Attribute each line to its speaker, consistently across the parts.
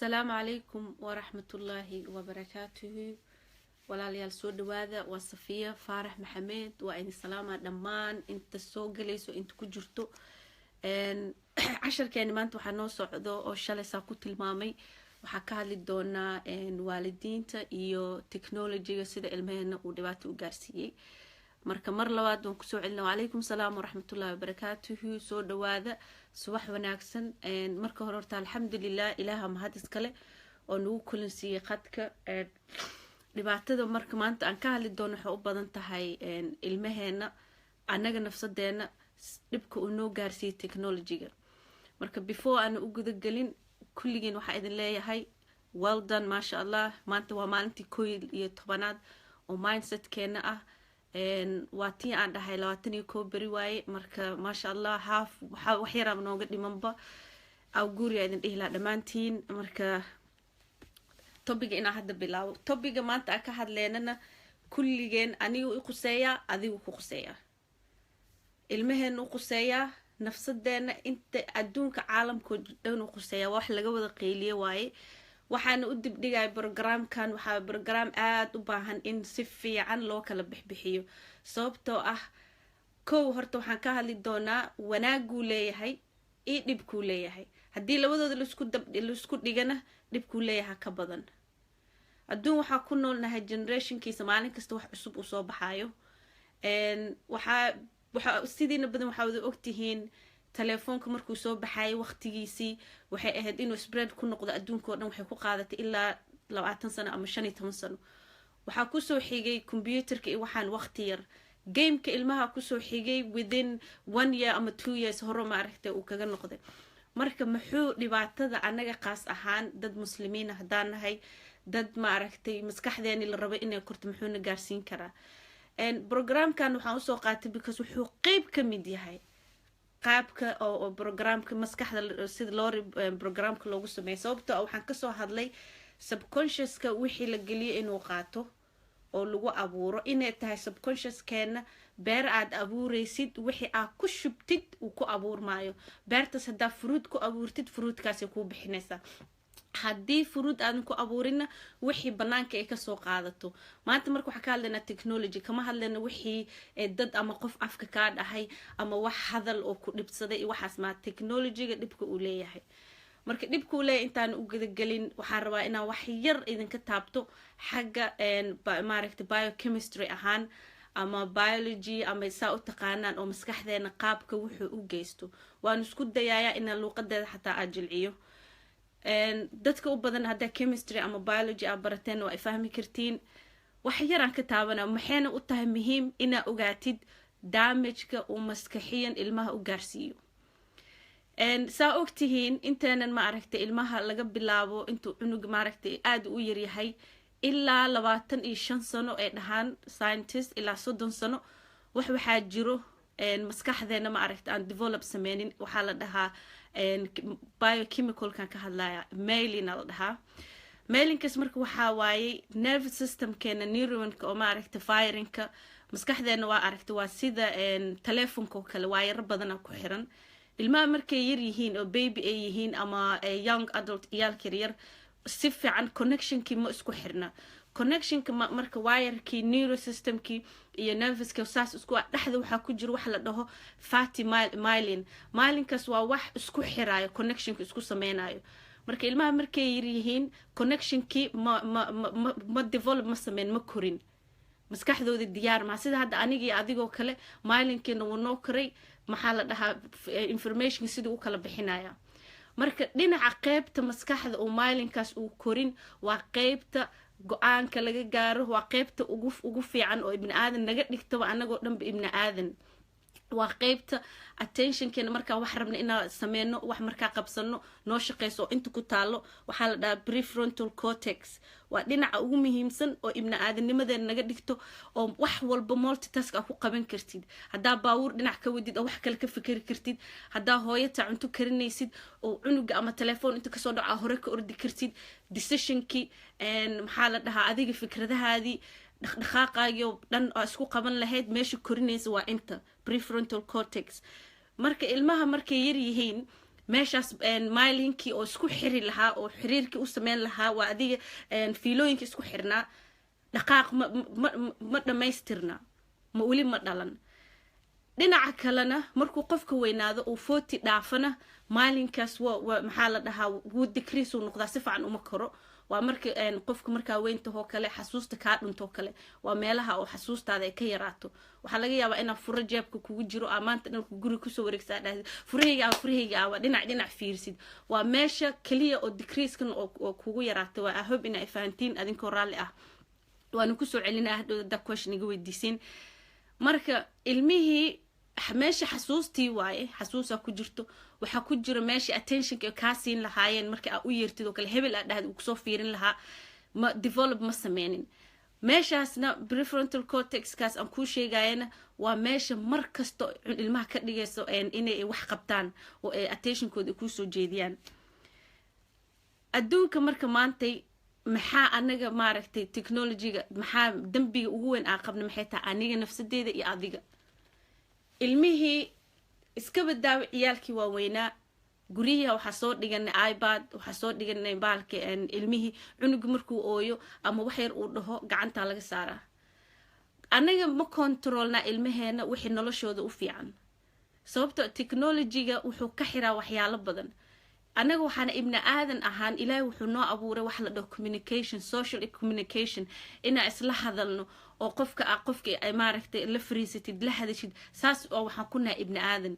Speaker 1: Asalaamu calaykum waraxmatullaahi wabarakaatuhu. Walaalayaal, soo dhawaada. Waa Safiya Faarax Maxamed. Waa idin salaama dhammaan inta soo galayso, inta ku jirto casharkeeni. Maanta waxaa noo socdo oo shalay saa ku tilmaamay, waxaa ka hadli doonaa waalidiinta iyo technologyga, sida ilmaheena uu dhibaato u gaarsiiyey. Marka mar labaad waan kusoo celina. Wacalaykum salaam waraxmatullahi wabarakaatuhu. Soo dhawaada, subax wanaagsan. Marka hore horta, alxamdulilah, Ilaaha mahad iskale oo nagu kulansiiyey khadka. Dhibaatada marka maanta aan ka hadli doono waxay u badan tahay ilmaheena, annaga nafsadeena, dhibka uu noo gaarsiiyey technologyga. Marka before aana u gudagelin, kulligiin waxaa idin leeyahay well done, maasha Allah. Maanta waa maalintii 11aad oo mindsetkeena ah. Waa tii aan dhahay 21 beri waaye. Marka maasha Allah, half wax yaraaba nooga dhimanba. Awguuriyaa idin dhihi lahaa dhammaantiin. Marka topicga inaan hadda bilaabo, topicga maanta aan ka hadleynana, kulligeen anigu i quseeyaa, adigu ku quseeyaa, ilmaheena u quseeyaa, nafsadeena, inta adduunka caalamkoo dhan u quseeyaa. Waa wax laga wada qeyliye waaye. Waxaana u dibdhigaya programkan, waxaa program aada u baahan in si fiican loo kala bixbixiyo, sababtoo ah kow horta waxaan ka hadli doonaa wanaaguu leeyahay iyo dhibkuu leeyahay. Haddii labadooda laisku dhigana, dhibkuu leeyahay ka badan. Adduun waxaa ku noolnahay generationkiisa maalin kasta wax cusub uu soo baxaayo. Waxaa sidiina badan waxaa wada ogtihiin, telefoonka markuu soo baxayay waqtigiisii waxay ahayd inuu spread ku noqdo adduunka o dhan waxay ku qaadatay ilaa 20 sano ama 15 sano. Waxaa kusoo xigay computerka iyo waxaan waqti yar, gameka ilmaha kusoo xigay within one year ama 2 years hore maaragtay uu kaga noqday. Marka muxuu dhibaatada annaga qaas ahaan dad Muslimiina haddaan nahay, dad maaragtay maskaxdeeni la rabo inay korto, muxuuna gaarsiin karaa? Programkan waxaan usoo qaatay because wuxuu qeyb ka mid yahay qaabka oo programka maskaxda sida loo programka loogu sameeyo, sababtoo ah waxaan kasoo hadlay subconsciouska wixii la geliyo inuu qaato oo lagu abuuro, inay tahay subconsciouskeena beer aad abuureysid, wixii aad ku shubtid uu ku abuurmaayo beertaas. Haddaa fruit ku abuurtid, fruitkaasay kuu bixinaysaa. Haddii fruit aadan ku abuurina, wixii banaanka ay kasoo qaadato. Maanta marka waxaa ka hadlaynaa technology, kama hadlayna wixii dad ama qof afka kaa dhahay ama wax hadal oo ku dhibsaday iyo waxaas maa, technologyga dhibka uu leeyahay. Marka dhibka uu leeyahay intaan u gudagelin, waxaan rabaa inaan wax yar idinka taabto xagga maaragta biochemistry ahaan ama biology ama saa u taqaanaan, oo maskaxdeena qaabka wuxuu u geysto. Waan isku dayayaa inaan luuqadeeda xataa aad jilciyo. Dadka u badan haddaa chemistry ama biology aad barateen, waa ay fahmi kartiin. Wax yaraan ka taabana, maxayna u tahay muhiim inaa ogaatid damageka uu maskaxiyan ilmaha u gaarsiiyo. Saa ogtihiin, inteenan ma aragtay, ilmaha laga bilaabo intuu cunug maaragtay aada u yaryahay ilaa 25 sano ay dhahaan scientist, ilaa 30 sano, wax waxaa jiro maskaxdeena ma aragta aan develop sameynin. Waxaa la dhahaa biochemicalkan ka hadlaya, myelin-a la dhahaa. Myelinkaas marka waxaa waayey nerve systemkeena, neuronka oo maaragta firingka maskaxdeena waa aragta, waa sida telefonka oo kale, waayaro badana ku xiran. Ilmaha markay yar yihiin oo baby ay yihiin ama young adult, ciyaalka yaryar, si fiican connectionkii ma isku xirna. Connectionka marka wirekii neurosystemkii iyo nervouska saas isku dhexda waxaa ku jira wax la dhaho fatty myelin. Myelinkaas waa wax isku xiraayo, connectionka isku sameynayo. Marka ilmaha markay yaryihiin, connectionkii ma develop ma sameyn, ma korin, maskaxdooda diyaar maa. Sida hadda anigii adigoo kale, myelinkiina wuu noo koray, maxaa la dhahaa, information siduu u kala bixinaya. Marka dhinaca qeybta maskaxda uu myelinkaas uu korin waa qeybta go-aanka laga gaaro, waa qeybta ugu fiican oo ibni aadan naga dhigtaba anagoo dhanba ibni aadan, waa qeybta attentionkeena markaa wax rabna inaan sameyno, wax markaa qabsano noo shaqeyso oo inta ku taalo. Waxaa la dhahaa prefrontal cortex. Waa dhinaca ugu muhiimsan oo ibni aadanimadeena naga dhigto, oo wax walba multitask a ku qaban kartid. Haddaa baawuur dhinac ka wadid oo wax kale ka fikeri kartid, haddaa hooyata cunto karinaysid oo cunuga ama telefoon inta kasoo dhaco hore ka ordi kartid, decisionkii, maxaa la dhahaa, adiga fikradahaadii, dhaqdhaqaaqaagii oo dhan aa isku qaban lahayd, meesha korinaysa waa inta prefrontal cortex. Marka ilmaha markay yar yihiin, Meeshaas myelinkii oo isku xiri lahaa oo xiriirkii u sameyn lahaa, waa adiga fiilooyinkii isku xirnaa, dhaqaaq ma dhammaystirna, ma weli ma dhalan. Dhinaca kalena, markuu qofka weynaado uu 40 dhaafana, maalinkaas wa maxaa la dhahaa, wuu decrease uu noqdaa, si fiican uma koro. Waa marka qofka markaa weyntahoo kale xasuusta kaa dhuntoo kale, waa meelaha oo xasuustaada ay ka yaraato. Waxaa laga yaabaa inaa furo jeebka kugu jiro, aa maanta dhan guriga kusoo wareegsaa, dhahdi "Furahayga aa, furahayga aa," waa dhinac dhinac fiirsid. Waa meesha keliya oo decreasekan oo kugu yaraata. Waa I hope ina ay fahantiin. Adinkoo raalli ah, waanu kusoo celinaa hadhow haddaa question iga weydiisiin. Marka ilmihii meesha xasuustii waaye, xasuusaa ku jirto. Waxaa ku jiro meesha attentionka kaa siin lahaayeen marka aa u yeertid oo kale, hebel aa dhahda, uu kusoo fiirin lahaa, ma develop ma sameynin meeshaasna. Prefrontal cortexkaas aan kuu sheegayana waa meesha mar kasta ilmaha ka dhigayso inay wax qabtaan oo ay attentionkooda kuusoo jeediyaan. Adduunka marka maantay maxaa anaga maaragtay technologyga, maxaa dembiga ugu weyn aan qabna? Maxay tahay? Aniga nafsadeeda iyo adiga, ilmihii iska badaawo, ciyaalkii waaweynaa guryihii waxaa soo dhiganay iPad, waxaa soo dhiganay baalka. Ilmihii cunuga markuu ooyo ama wax yar uu dhaho, gacantaa laga saaraa. Annaga ma controlnaa ilmaheena wixii noloshooda u fiican, sababto technologyga wuxuu ka xiraa waxyaalo badan. Annaga waxaana ibni aadan ahaan Ilaahay wuxuu noo abuuray wax la dhaho communication, social communication, inaa isla hadalno oo qofka a qofka ay maaragtay la fariisatid, la hadashid. Saas oo waxaan ku nahay ibni aadan.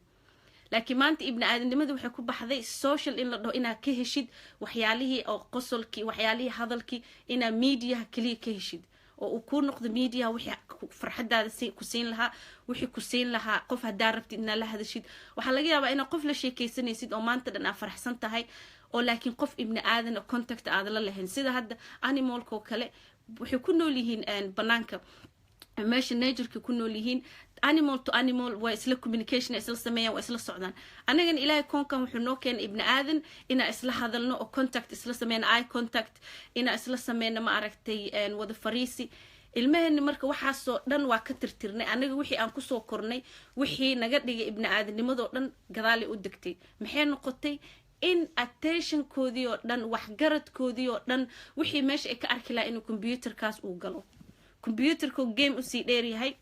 Speaker 1: Laakiin maanta ibni aadamnimada waxay ku baxday social in la dhaho, inaad ka heshid waxyaalihii oo qosolkii, waxyaalihii hadalkii, inaad mediaha keliya ka heshid oo uu kuu noqdo mediaha wixii farxadaada ku siin lahaa, wixii ku siin lahaa. Qof haddaa rabtid inaad la hadashid, waxaa laga yaabaa inaad qof la sheekaysanaysid oo maanta dhan aad faraxsan tahay, oo laakiin qof ibni aadan contact aada la lahayn. Sida hadda animalka oo kale, waxay ku nool yihiin banaanka, meesha natureka ku nool yihiin. Animal to animal waa isla communication isla sameeyaan, waa isla socdaan. Annagana Ilaahay koonkan wuxuu noo keenay ibni aadan inaa isla hadalno oo contact isla sameyno, eye contact inaa isla sameyno, ma aragtay, wada fariisi. Ilmaheeni marka waxaasoo dhan waa ka tirtirnay. Annaga wixii aan kusoo kornay, wixii naga dhigay ibni aadanimadoo dhan gadaalay u degtay. Maxay noqotay? In attentionkoodii oo dhan, waxgaradkoodii oo dhan, wixii meesha ay ka arki lahaa inuu computerkaas uu galo, computerka game usii dheeryahay,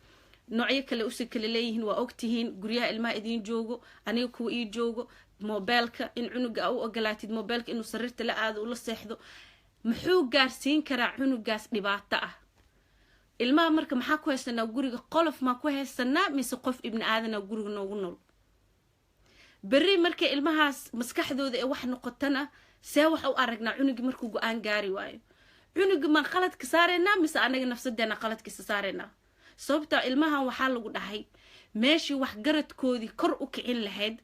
Speaker 1: noocyo kale usii kale leeyihiin. Waa ogtihiin guryaha ilmaha idiin joogo, aniga kuwa ii joogo, mobeelka in cunuga a u ogolaatid mobeelka inuu sariirta la aado, ula seexdo, muxuu gaarsiin karaa cunugaas dhibaato ah? Ilmaha marka maxaa ku haysanaa guriga? Qolof maa ku haysanaa mise qof ibni aadana guriga noogu nool? Berri markay ilmahaas maskaxdooda ee wax noqotana, see wax u aragnaa? Cunugii markuu go-aan gaari waayo, cunugi maan qaladka saaraynaa mise anaga nafsadeena qaladkiisa saaraynaa? Sababta ilmahan waxaa lagu dhahay meeshii waxgaradkoodii kor u kicin lahayd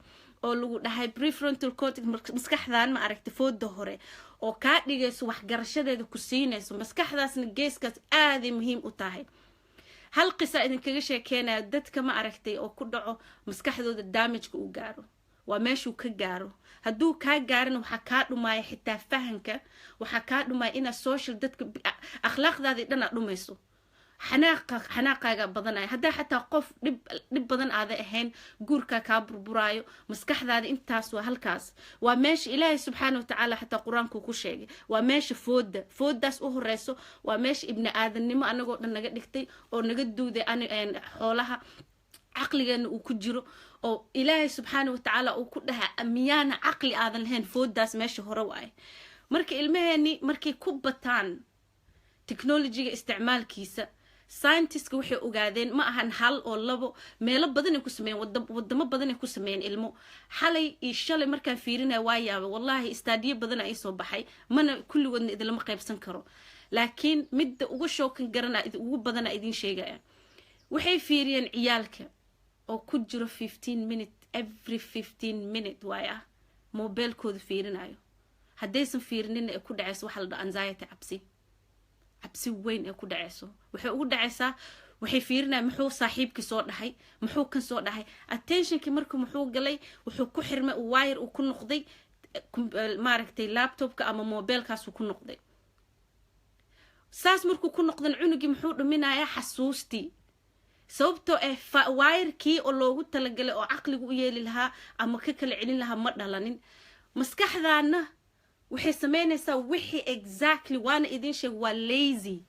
Speaker 1: oo lagu dhahay prefrontal cortex, maskaxdan ma aragta fooda hore oo kaa dhigayso waxgarashadeeda ku siinayso, maskaxdaasna geeskaas aaday muhiim u tahay. Hal qisa idinkaga sheekeynaya. Dadka ma aragtay oo ku dhaco maskaxdooda damageka uu gaaro, waa meeshuu ka gaaro. Hadduu kaa gaarana, waxaa kaa dhumaya xitaa fahanka, waxaa kaa dhumaya inaad social dadka, akhlaaqdaadii dhan aad dhumayso, xanaaqa xanaaqaaga badanaya. Haddaa xataa qof dhib badan aada ahayn, guurkaa kaa burburaayo, maskaxdaada intaas waa halkaas. Waa meesha Ilaahay subxaana watacaala xataa qur-aanku ku sheegay, waa meesha fooda, foodaas u horeyso, waa meesha ibni aadannimo anagoo dhan naga dhigtay oo naga duuday xoolaha, caqligeena uu ku jiro, oo Ilaahay subxaana watacaala uu ku dhaha, "Miyaana caqli aadan lahayn?" Foodaas meesha hore waaye. Marka ilmaheeni markay ku bataan technologyga isticmaalkiisa, scientistka waxay ogaadeen, ma ahan hal oo labo, meelo badanay ku sameeyeen, wadamo badanay ku sameeyeen ilmo. Xalay iyo shalay markaan fiirinaya waa yaabay, wallahi, studyyo badana ay soo baxay, mana kulligoodna idinlama qaybsan karo, laakiin midda ugu shookan garana ugu badana idiin sheegaya. Waxay fiiriyeen ciyaalka oo ku jiro 15 minute, every 15 minute waay ah, mobeelkooda fiirinayo. Haddaysan fiirinina ay ku dhaceyso waxa la dhaho anxiety, cabsi, cabsi weyn ee ku dhaceyso. Waxay ugu dhacaysaa, waxay fiirinaya muxuu saaxiibkii soo dhahay, muxuu kan soo dhahay. Attentionkii marka muxuu galay? Wuxuu ku xirmay, wire uu ku noqday, maaragtay, laptopka ama mobeelkaasuu ku noqday. Saas markuu ku noqdan, cunugii muxuu dhuminayaa? Xasuustii. Sababtoo ah wire-kii oo loogu talagalay oo caqligu u yeeli lahaa ama ka kala celin lahaa ma dhalanin. Maskaxdaana waxay sameynaysaa wixii exactly waana idin sheeg, waa lazy.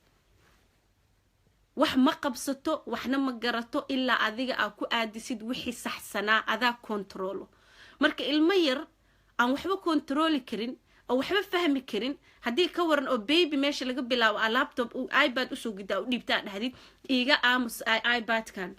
Speaker 1: Wax ma qabsato, waxna ma garato ilaa adiga aa ku aadisid wixii saxsanaa, adaa control-o. Marka ilmo yar aan waxba control-i karin oo waxba fahmi karin, haddii ka waran oo baby meesha laga bilaabo a laptop, iPad usoo gidaa, u dhiibtaa, dhahdid "Iiga aamus iPadkan,"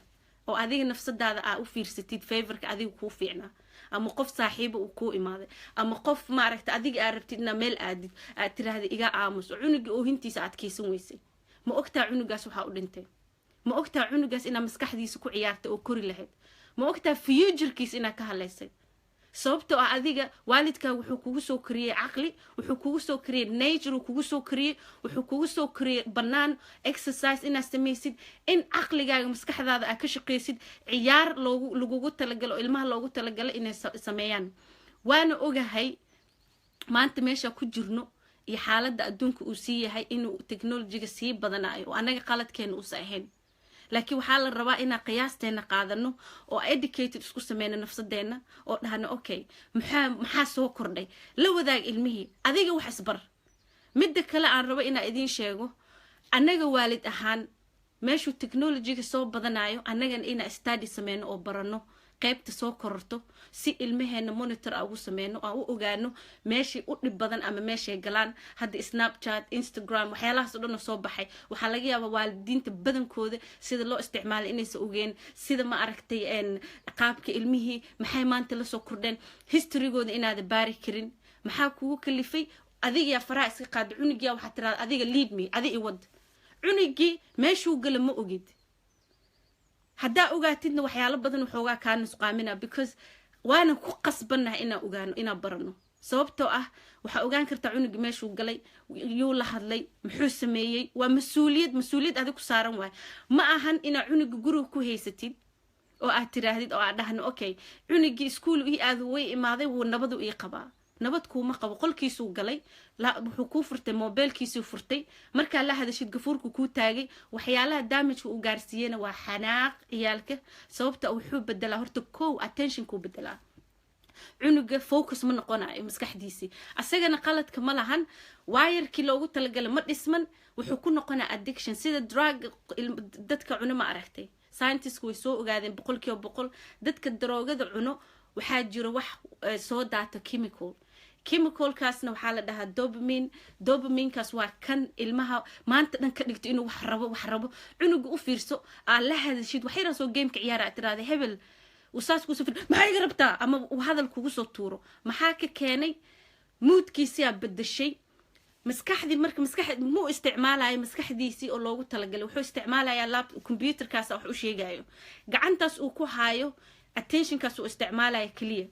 Speaker 1: oo adiga nafsadaada aa u fiirsatid favor-ka adiga kuu fiicnaa, ama qof saaxiiba uu kuu imaaday, ama qof maaragta adiga aa rabtid inaa meel aadid, aad tiraahda "Iga aamus," oo cunugii oohintiisa aad keysan weysay, ma ogtaa cunugaas waxaa u dhintay? Ma ogtaa cunugaas inaa maskaxdiisa ku ciyaartay oo kori lahayd? Ma ogtaa future-kiis inaa ka hadlaysay? Sababtoo ah adiga waalidkaa wuxuu kugu soo koriyey caqli, wuxuu kugu soo koriyey nature, uu kugu soo koriyey, wuxuu kugu soo koriyey bannaan exercise inaad samaysid, in caqligaaga maskaxdaada aad ka shaqaysid, ciyaar loogu lagugu talagalo oo ilmaha loogu talagalo inay sameeyaan. Waana ogahay maanta meesha ku jirno iyo xaaladda adduunka uu sii yahay, inuu technology-ga sii badanayo oo annaga qaladkeena uusa ahayn, laakiin waxaa la rabaa inaan qiyaasteena qaadano oo educated isku sameyno nafsadeena oo dhahno, "Okay, maxaa soo kordhay?" La wadaag ilmihii, adiga wax isbar. Midda kale aan rabo inaan idiin sheego, annaga waalid ahaan, meeshuu technology-ga soo badanayo, annagana inaan study sameyno oo barano qaybta soo kororto, si ilmaheena monitor a ugu sameyno, aan u ogaano meeshay u dhib badan ama meeshay galaan. Hadda Snapchat, Instagram, waxyaalahaas o dhan oo soo baxay, waxaa laga yaabaa waalidiinta badankooda sida loo isticmaalay inaysan ogeen, sida ma aragtay qaabka ilmihii maxay maanta lasoo kordheen, history-gooda inaada baari karin. Maxaa kugu kalifay? Adigayaa faraha iska qaada cunugiyaa. Waxaa tirahda, "Adiga lead me, adi iwad." Cunugii meeshuu gala ma ogid. Haddaa ogaatidna, waxyaalo badan waxoogaa kaa nusqaamina, because waana ku qasbannahay inaan ogaano, inaan barano. Sababtoo ah waxaa ogaan kartaa cunugi meeshuu galay, yuu la hadlay, muxuu sameeyey. Waa mas-uuliyad, mas-uuliyad adig ku saaran waay. Ma ahan inaa cunuga guriga ku haysatid oo aad tiraahdid oo aad dhahno, "Okay, cunugii iskuul ii aadu, way imaaday, wuu nabadu ii qabaa." Nabad kuuma qabo. Qolkiisuu galay, wuxuu kuu furtay mobeelkiisuu furtay. Markaa la hadashid, gafuurku kuu taagay. Waxyaalaha damage-ka uu gaarsiiyena waa xanaaq ciyaalka, sababta wuxuu bedelaa horta kow attention-kuu bedelaa cunuga, focus ma noqonayo maskaxdiisii. Asagana qaladka ma lahan, wire-kii loogu talagalay ma dhisman. Wuxuu ku noqonaa addiction, sida drug dadka cuno. Ma aragtay, scientist-ku way soo ogaadeen 100% dadka daroogada cuno waxaa jiro wax soo daato chemical. Chemical-kaasna waxaa la dhahaa dopamine. Dopamine-kaas waa kan ilmaha maanta dhan ka dhigto inuu wax rabo, wax rabo. Cunuga u fiirso, aad la hadashid wax yaraa, soo game-ka ciyaara, aad tiraahda, "Hebel," saas kuusoo fir, "Maxaa iga rabtaa?" ama uu hadal kugu soo tuuro. Maxaa ka keenay? Mood-kiisiyaa bedeshay maskaxdii. Marka maskax muu isticmaalayo maskaxdiisii oo loogu talagalay, wuxuu isticmaalayaa lap computer-kaas wax u sheegayo, gacantaas uu ku haayo, attention-kaas uu isticmaalaya keliya.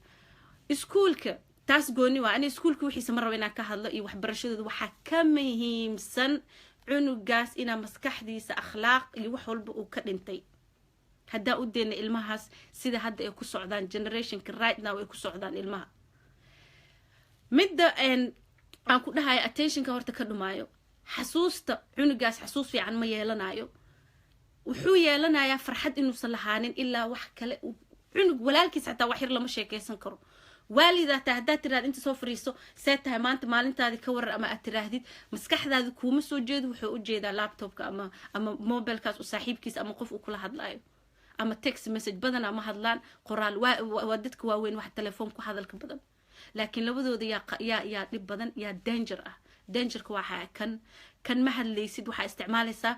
Speaker 1: Iskuulka taas gooni waa, ani iskuulka wixiisa ma rabo inaan ka hadlo iyo waxbarashadooda. Waxaa ka muhiimsan cunugaas inaa maskaxdiisa akhlaaq iyo wax walba uu ka dhintay. Haddaa u deyna ilmahaas sida hadda ay ku socdaan, generation-ka right now ay ku socdaan ilmaha, midda aan ku dhahayo, attention-ka horta ka dhumaayo, xasuusta cunugaas xasuus fiican ma yeelanayo. Wuxuu yeelanayaa farxad inuusan lahaanin ilaa wax kale. Cunug walaalkiis xataa wax yar lama sheekeysan karo. Waalidaa taa haddaad tiraahd, "Inta soo fariiso, see tahay maanta, maalintaadi ka waran?" ama aad tiraahdid, maskaxdaadi kuuma soo jeedo. Wuxuu u jeedaa laptop-ka ama mobilkaas uu saaxiibkiisa ama qof uu kula hadlaayo ama text message. Badanaa ma hadlaan qoraal, waa dadka waaweyn wax telefoon ku hadalka badan. Laakiin labadooda yaa dhib badan, yaa danger ah? Danger-ka waxaa kan ma hadlaysid, waxaa isticmaalaysaa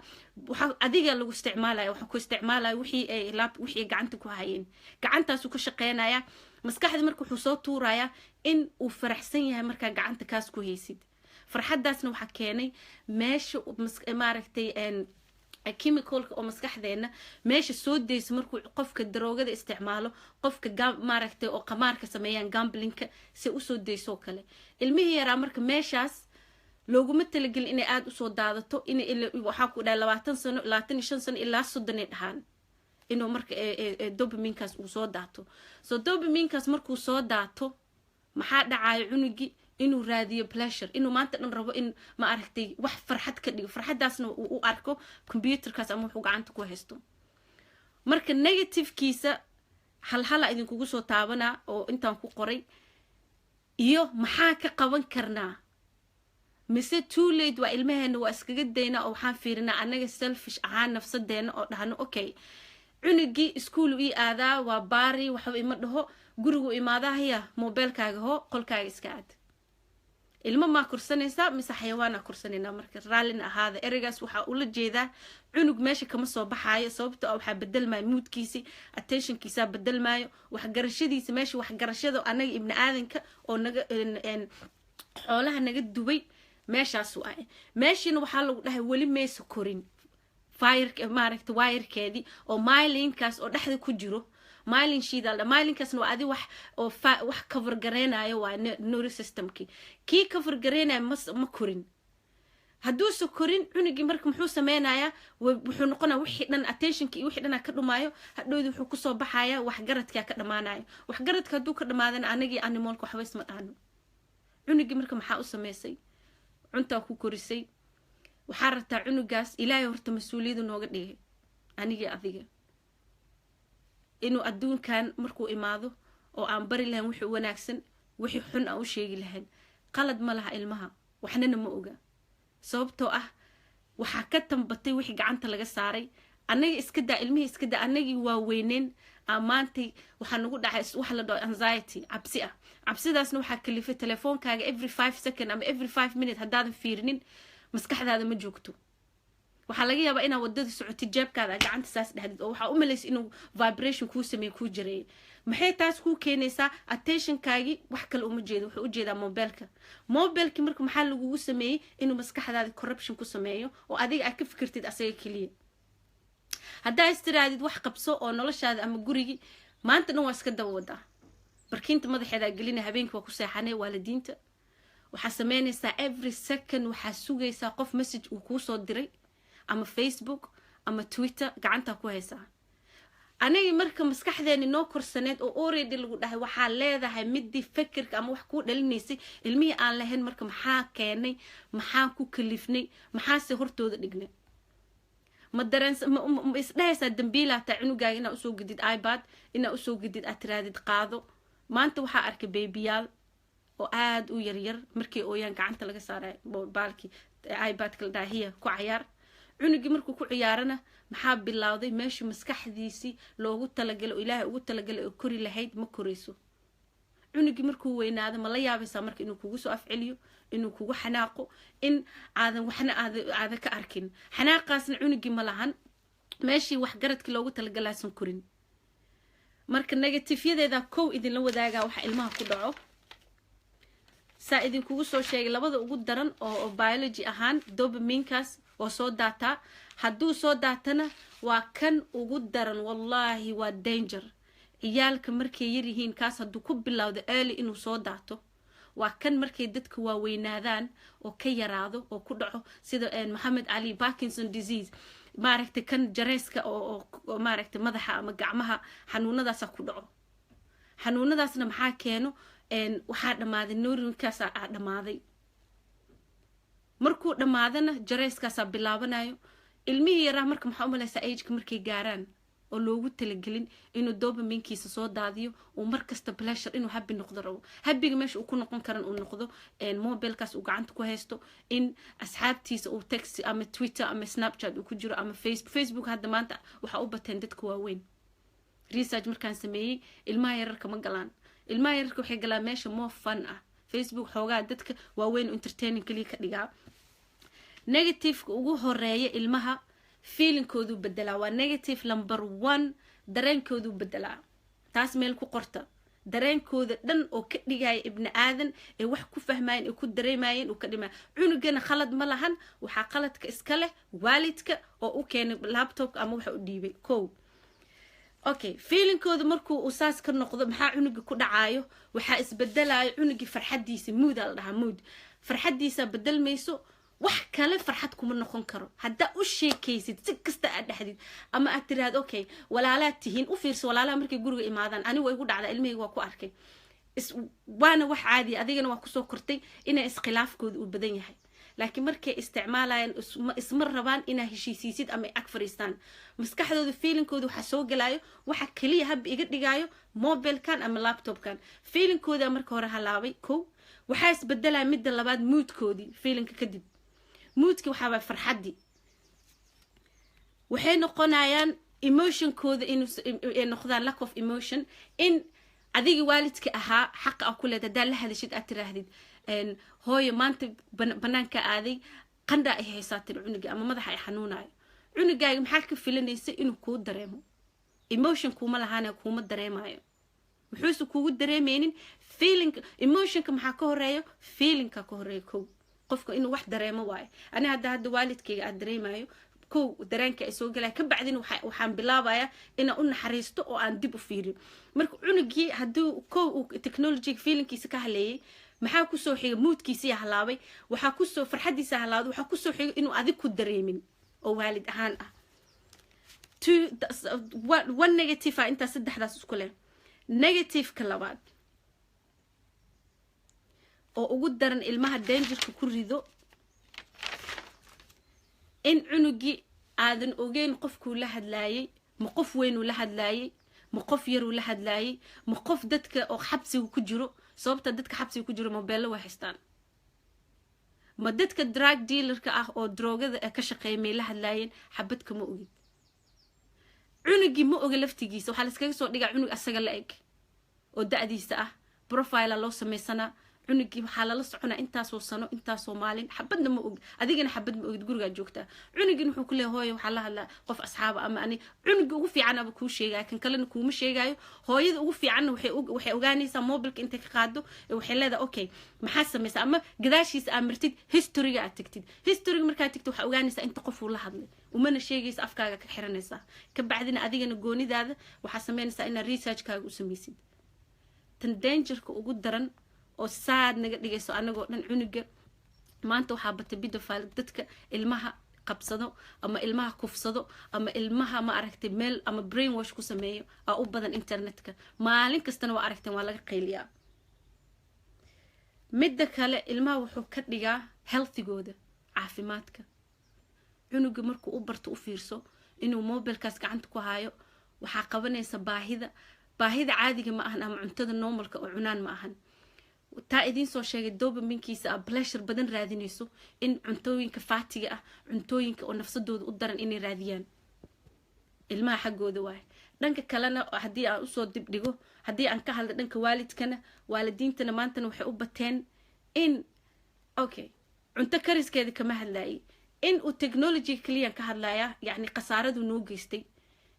Speaker 1: waxa adiga lagu isticmaalaya, waxa ku isticmaalaya wixii ay laab, wixii gacanta ku hayeen, gacantaasuu ka shaqeynaya maskaxda. Marka wuxuu soo tuurayaa in uu faraxsan yahay markaa gacanta kaas ku haysid. Farxaddaasna waxaa keenay meesha, maaragtay, chemical-ka oo maskaxdeena meesha soo deyso markuu qofka daroogada isticmaalo, qofka maaragtay oo qamaarka sameeyaan, gambling-ka si usoo deysoo kale. Ilmihii yaraa marka meeshaas looguma talagelin inay aada usoo daadato. In waxaa ku dhahay 20 sano, 25 sano ilaa 30 ay dhahaan inuu marka dopamine-kaas uu soo daato. So dopamine-kaas markuu soo daato, maxaa dhacayo? Cunugii inuu raadiyo pleasure, inuu maanta dhan rabo in, ma aragtay, wax farxad ka dhigo, farxaddaasna uu u arko computer-kaas ama wuxuu gacanta ku haysto. Marka negativekiisa halhala idinkugu soo taabanaa oo intaan ku qoray iyo maxaa ka qaban karnaa, mise too late waa ilmaheena, waa iskaga daynaa oo waxaan fiirinaa annaga selfish ahaan nafsadeena oo dhahno, "Okay, cunugii iskuul ii aadaa, waa baari, waxba ima dhaho, gurigu imaadahaya, mobeelkaaga hoo, qolkaaga iska aad." Ilmo maa korsanaysaa mise xayawaanaa korsanaynaa? Marka raallina ahaada, ereygaas waxaa ula jeedaa cunug meesha kama soo baxaayo, sababto ah waxaa bedelmaayo moodkiisi, attentionkiisaa bedelmaayo, waxgarashadiisa, meesha waxgarashada annaga ibni aadanka oo naga xoolaha naga dubay meeshaas waaye. Meeshiina waxaa lagu dhahay weli maysa korin fire, maaragta, wirekeedii oo myelinkaas oo dhexda ku jiro, myelin sheath la. Myelinkaasna waa adi wax oo wax cover gareynayo, waa nervous systemkii kii cover gareynayo ma korin. Hadduuse korin cunugii, marka muxuu sameynayaa? Wuxuu noqonaya wixii dhan, attentionki iyo wixii dhanaa ka dhumaayo. Hadhowdi wuxuu kusoo baxaya waxgaradkaa ka dhamaanayo. Waxgaradka hadduu ka dhamaadana, anagii animalka waxba isma dhahno. Cunugii marka maxaa u sameysay? Cuntaa ku korisay. Waxaa rabtaa cunugaas, Ilaahay horta mas-uuliyadu nooga dhigay anigii adiga inuu adduunkan markuu imaado oo aan bari lahayn wixii wanaagsan, wixii xun aan u sheegi lahayn. Qalad ma laha ilmaha, waxnana ma oga, sababtoo ah waxaa ka tambatay wixii gacanta laga saaray. Annaga iska daa ilmihii, iska daa annagii waa weyneen. Maantay waxaa nagu dhacay waxa la dhaho anxiety, cabsi ah. Cabsidaasna waxaa kalifay telefoonkaaga every 5 second ama every 5 minute haddaadan fiirinin maskaxdaada ma joogto. Waxaa laga yaabaa inaad wadada socotid, jeebkaada gacanta saas dhexdid oo waxaa u malaysa inuu vibration kuu sameeye, kuu jareeyay. Maxay taas kuu keenaysaa? Attentionkaagii wax kale uma jeedo, wuxuu ujeedaa mobilka. Mobilki marka maxaa lagugu sameeyey? Inuu maskaxdaada corruption ku sameeyo oo adiga aad ka fikirtid asaga keliya. Haddaa istiraadid wax qabso oo noloshaada ama gurigii, maanta dhan waa iska daba wadaa, barkinta madaxeedaa gelina, habeenkii waa ku seexanay. Waalidiinta waxaa sameynaysaa every second waxaa sugaysaa qof message uu kuusoo diray ama Facebook ama Twitter, gacantaa ku haysaa. Anagii marka maskaxdeeni noo korsaneed oo already lagu dhahay waxaa leedahay midii fikirka ama wax kuu dhalinaysay, ilmihii aan lahayn. Marka maxaa keenay? Maxaa ku kalifnay? Maxaase hortooda dhignay? Ma dareen ma isdhahaysaa dambiilaataa cunugaaga inaa usoo gedid iPad, inaa usoo gedid aad tiraadid qaado? Maanta waxaa arkay babyyaal oo aada u yaryar, markay ooyaan gacanta laga saaray baalkii iPadka, la dhaha, "Hiya, ku cayaar." Cunugii markuu ku ciyaarana maxaa bilowday? Meeshii maskaxdiisii loogu talagalay oo Ilaahay ugu talagalay oo kori lahayd ma korayso. Cunugii markuu weynaado, ma la yaabaysaa marka inuu kugu soo afceliyo, inuu kugu xanaaqo, in aadan waxna aadan ka arkin? Xanaaqaasna cunugii ma lahan, meeshii waxgaradkii loogu talagalaasan korin. Marka negativeyadeeda kow idinla wadaagaa waxa ilmaha ku dhaco. Saa idinkugu soo sheegay, labada ugu daran oo biology ahaan dopaminekaas oo soo daataa, hadduu soo daatana waa kan ugu daran. Wallaahi waa danger. Ciyaalka markay yaryihiin kaas hadduu ku bilowdo early inuu soo daato, waa kan markay dadka waaweynaadaan oo ka yaraado oo ku dhaco, sida Mohamed Ali, Parkinson disease, maaragtay, kan jareeska oo maaragtay madaxa ama gacmaha, xanuunadaasa ku dhaco. Xanuunadaasna maxaa keeno? Waxaa dhammaaday neuronkaasa aa dhammaaday. Markuu dhammaadana jareyskaasaa bilaabanayo ilmihii yaraa. Marka maxaa umalaysaa ageka markay gaaraan oo loogu talagelin inuu dopaminkiisa soo daadiyo, uu markasta pleasure, inuu happy noqdo rabo? Happyga meesha uu ku noqon karan uu noqdo mobilkaas uu gacanta ku haysto, in asxaabtiisa uu text ama Twitter ama Snapchat uu ku jiro ama Facebook. Facebook hadda maanta waxaa u bateen dadka waaweyn. Research markaan sameeyey, ilmaha yararka ma galaan. Ilmaha yararka waxay galaan meesha more fun ah. Facebook xoogaa dadka waaweyn entertaining kaliya ka dhigaa. Negativeka ugu horeeya, ilmaha feelingkooduu bedelaa, waa negative number one. Dareenkooduu bedelaa, taas meel ku qorta. Dareenkooda dhan oo ka dhigaya ibni aadan ee wax ku fahmayeen ee ku dareemayeen uu ka dhimaya. Cunugana khalad ma lahan, waxaa khaladka iska leh waalidka oo u keenay laptopka ama waxa u dhiibay ko. Okay, feelingkooda markuu uu saas ka noqdo, maxaa cunuga ku dhacaayo? Waxaa isbedelayo cunugii farxadiisa, moodaa la dhahaa, mood, farxadiisa bedelmayso. Wax kale farxad kuma noqon karo. Haddaa u sheekaysid, si kasta aad dhexdid ama aad tiraahd, "Okay, walaalaad tihiin," u fiirso walaalaha markay guriga imaadaan. Aniga waa igu dhacdaa, ilmahayga waa ku arkay, waana wax caadiya, adigana waa kusoo kortay inay iskhilaafkooda uu badan yahay. Laakiin markay isticmaalayaan, isma rabaan inaa heshiisiisid ama ay ag fariistaan. Maskaxdooda, feelingkooda waxaa soo galayo, waxa kaliya hab iga dhigaayo mobilkan ama laptopkan. Feelingkooda marka hore halaabay. Kow, waxaa isbedelaya. Midda labaad, moodkoodii. Feelingka kadib moodki waxaabaa farxaddii waxay noqonayaan, emotionkooda inay noqdaan lack of emotion. In adiga waalidka ahaa xaqa a ku leed haddaa la hadashid, aad tiraahdid, "Hooyo, maanta banaanka aaday, qandha ay haysaa," tiri cunuga, ama madaxa ay xanuunayo cunugaaga, maxaa ka filanaysa inuu kuu dareemo? Emotion kuuma lahaana, kuuma dareemayo. Muxuuse kuugu dareemeynin? Feeling, emotionka maxaa ka horeeyo? Feelingka ka horeeyo. Kow, qofka inuu wax dareemo waayo. Ani hadda waalidkayga aad dareemayo, kow dareenka ay soo galaya, ka bacdina waxaan bilaabayaa inaan u naxariisto oo aan dib u fiiriyo. Marka cunugii hadduu kow uu technologyga feelingkiisa ka haleeyay, maxaa kusoo xiga? Moodkiisiya halaabay. Waxaa kusoo farxadiisa halaabay. Waxaa kusoo xiga inuu adig ku dareemin oo waalid ahaan ah. Two, one negative ah, intaas saddexdaas isku leh. Negativeka labaad oo ugu daran ilmaha dangerka ku rido, in cunugii aadan ogeyn qofkuu la hadlaayay. Ma qof weynuu la hadlaayay? Ma qof yaruu la hadlaayay? Ma qof dadka oo xabsiga ku jiro? Sababta dadka xabsiga ku jiro mobeello way haystaan. Ma dadka drug dealerka ah oo droogada ka shaqeeya may la hadlaayeen? Xabad kama ogid. Cunugii ma oga laftigiisa. Waxaa laskaga soo dhigaa cunug asaga la eg oo da-diisa ah, profile loo sameysanaa. Cunugii waxaa lala soconaa intaasoo sano, intaasoo maalin. Xabadna ma ogid, adigana xabad ma ogid. Gurigaa joogtaa, cunugin wuxuu ku leeyahay, "Hooyo, waxaa la hadlaa qof asxaaba," ama ani cunugii ugu fiicanaba kuu sheegaya, kan kalena kuuma sheegayo. Hooyada ugu fiicanna waxay ogaanaysaa mobilka intay ka qaado. Waxay leedahay, "Okay, maxaa samaysaa?" Ama gadaashiisa aad martid, historyga aad tagtid. Historyga markaad tagtid, waxaa ogaanaysaa inta qof uu la hadlay. Umana sheegaysa, afkaaga ka xiranaysaa. Ka bacdina adigana goonidaada waxaa sameynaysaa inaad researchkaaga u samaysid. Tan dangerka ugu daran oo saad naga dhigayso anagoo dhan, cunuga maanta waxaa batay pedophile, dadka ilmaha qabsado ama ilmaha kufsado ama ilmaha, ma aragtay, meel ama brain wash ku sameeyo aa u badan internetka. Maalin kastana waa aragteen, waa laga qayliyaa. Midda kale, ilmaha wuxuu ka dhigaa healthigooda, caafimaadka. Cunuga markuu u barto, u fiirso, inuu mobilkaas gacanta ku hayo, waxaa qabanaysa baahida. Baahida caadiga ma ahan ama cuntada normalka oo cunaan ma ahan. Taa idiin soo sheegay, dopaminkiisa a pleasure badan raadinayso, in cuntooyinka faatiga ah, cuntooyinka oo nafsadooda u daran inay raadiyaan ilmaha xaggooda waaye. Dhanka kalena, haddii aan usoo dibdhigo, haddii aan ka hadla dhanka waalidkana, waalidiintana maantana waxay u bateen in, okay, cunto kariskeeda kama hadlayay, in uu technology kaliyan ka hadlaya, yacni khasaaradu noo geystay,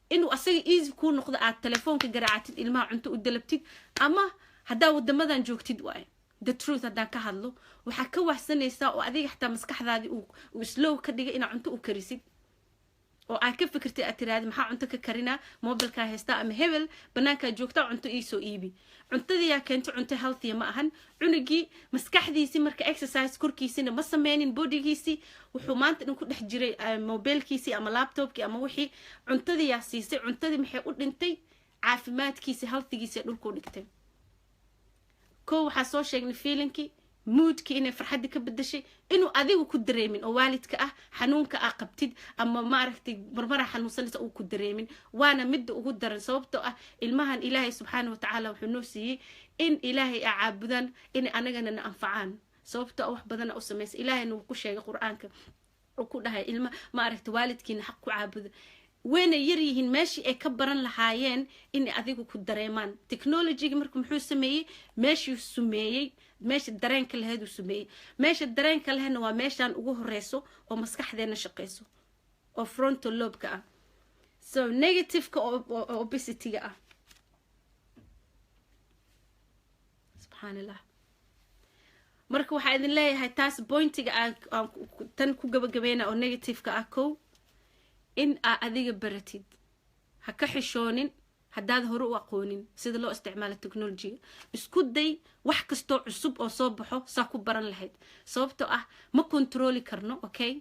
Speaker 1: inuu asaga easy kuu noqdo, aad telefoonka garaacatid, ilmaha cunto u dalabtid, ama haddaa wadamadan joogtid waaye. The truth haddaan ka hadlo, waxaa ka waxsanaysaa oo adiga xataa maskaxdaadii uu slow ka dhigay inaad cunto u karisid oo aad ka fikirtay, aad tiraahdi, "Maxaa cunto ka karinaa?" Mobilkaa haystaa ama hebel banaankaa joogtaa, "Cunto iisoo iibi." Cuntadiyaa keento, cunto healthiya ma ahan. Cunugii maskaxdiisii marka exercise korkiisina ma sameynin, bodygiisii wuxuu maanta dhan ku dhex jiray mobilkiisii ama laptopkii ama wixii. Cuntadiyaa siisay, cuntadii maxay u dhintay? Caafimaadkiisi, healthigiisi dhulkuu dhigtay. Ko waxaa soo sheegnay feelingkii, moodkii, inay farxaddii ka bedashay, inuu adigu ku dareemin oo waalidka ah xanuunka ah qabtid ama, maaragtay, marmara xanuunsanaysa uu ku dareemin. Waana midda ugu daran, sababtoo ah ilmahan Ilaahay subxaana watacaala wuxuu noo siiyey in Ilaahay a caabudaan, inay anagana na anfacaan, sababtoo ah wax badana u samaysa. Ilaahayna wuu ku sheegay Qur-aanka, uu ku dhahay, ilma, ma aragtay, waalidkiina xaq ku caabuda. Wayna yar yihiin meeshii ay ka baran lahaayeen inay adigu ku dareemaan. Technologyga marka muxuu sameeyey? Meeshuu sumeeyey, meesha dareenka laheyd uu sameeyey. Meesha dareenka lehna waa meeshaan ugu horeyso oo maskaxdeena shaqeyso oo frontal lobeka ah. So negativeka oo obesity-ga ah, subxaan Allah. Marka waxaa idin leeyahay, taas pointiga aan tan ku gabagabeyna oo negativeka ah, kow, in aa adiga baratid, ha ka xishoonin haddaad hore u aqoonin sida loo isticmaalo technologyga. Isku day wax kastoo cusub oo soo baxo saa ku baran lahayd, sababtoo ah ma controli karno. Okay,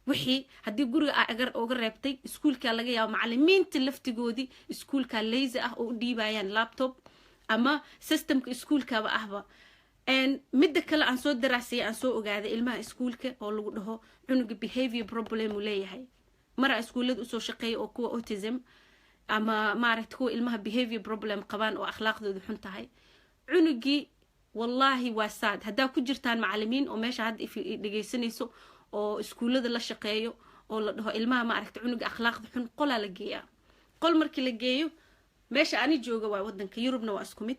Speaker 1: wixii haddii guriga aa uga reebtay, iskuulkaa laga yaabo macalimiinta laftigoodii iskuulkaa lazy ah oo u dhiibayaan laptop ama systemka iskuulkaba ahba. Midda kale aan soo daraasayay, aan soo ogaaday, ilmaha iskuulka oo lagu dhaho cunuga behavior problem uu leeyahay. Maraa iskuullada usoo shaqeeya oo kuwa autism ama, maaragta, kuwa ilmaha behavior problem qabaan oo akhlaaqdooda xun tahay, cunugii wallaahi waa saad. Haddaa ku jirtaan macalimiin oo meesha hadda dhegeysanayso oo iskuullada la shaqeeyo, oo la dhaho ilmaha, maaragta, cunuga akhlaaqda xun qolaa la geeyaa. Qol markii la geeyo, meesha ani jooga waa wadanka Yurubna, waa isku mid.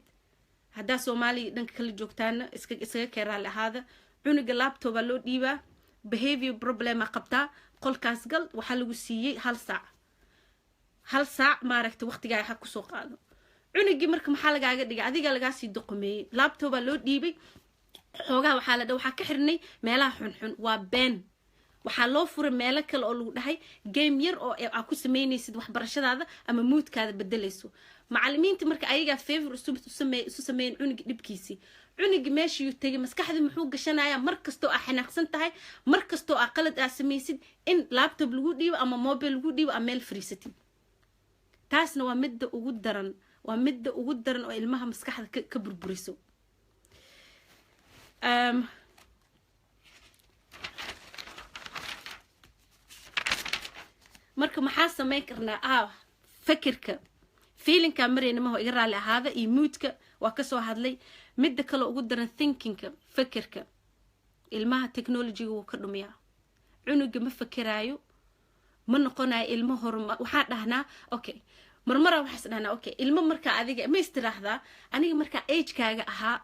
Speaker 1: Haddaa Soomaaliya dhanka kala joogtaana, iska iskaga kee raalli ahaada. Cunuga laptop baa loo dhiibaa, behavior problema qabtaa, qolkaas gal. Waxaa lagu siiyey hal saac, hal saac, maaragta, waqtigaa ha kusoo qaado. Cunugii marka maxaa lagaaga dhigay? Adigaa lagaasii doqomeeyey. Laptop baa loo dhiibay, xoogaha waxaa la dha waxaa ka xirnay meelaha xunxun. Waa been. Waxaa loo furay meelo kale oo lagu dhahay game yar oo aa ku sameynaysid waxbarashadaada ama moodkaada bedelayso. Macalimiinta marka ayagaa favor isu sameeyen cunugi dhibkiisii. Cunugii meeshayuu tegay, maskaxdii muxuu gashanayaa? Mar kastoo aa xanaaqsan tahay, mar kastoo aa qalad aa samaysid, in laptop lagu dhiibo ama mobile lagu dhiibo ama meel fariisatid. Taasna waa midda ugu daran, waa midda ugu daran oo ilmaha maskaxda ka burburiso. Marka maxaa sameyn karnaa? Fakirka, feelingkaa marayna maho, iga raalli ahaada, iyo moodka waa kasoo hadlay. Midda kale ugu daran, thinkingka, fakirka ilmaha technologyga wuu ka dhumiyaa. Cunuga ma fakeraayo, ma noqonayo ilmo horuma. Waxaa dhahnaa, okay, marmaraa waxaas dhahnaa, okay, ilmo markaa adiga ma istiraahdaa, aniga markaa agekaaga ahaa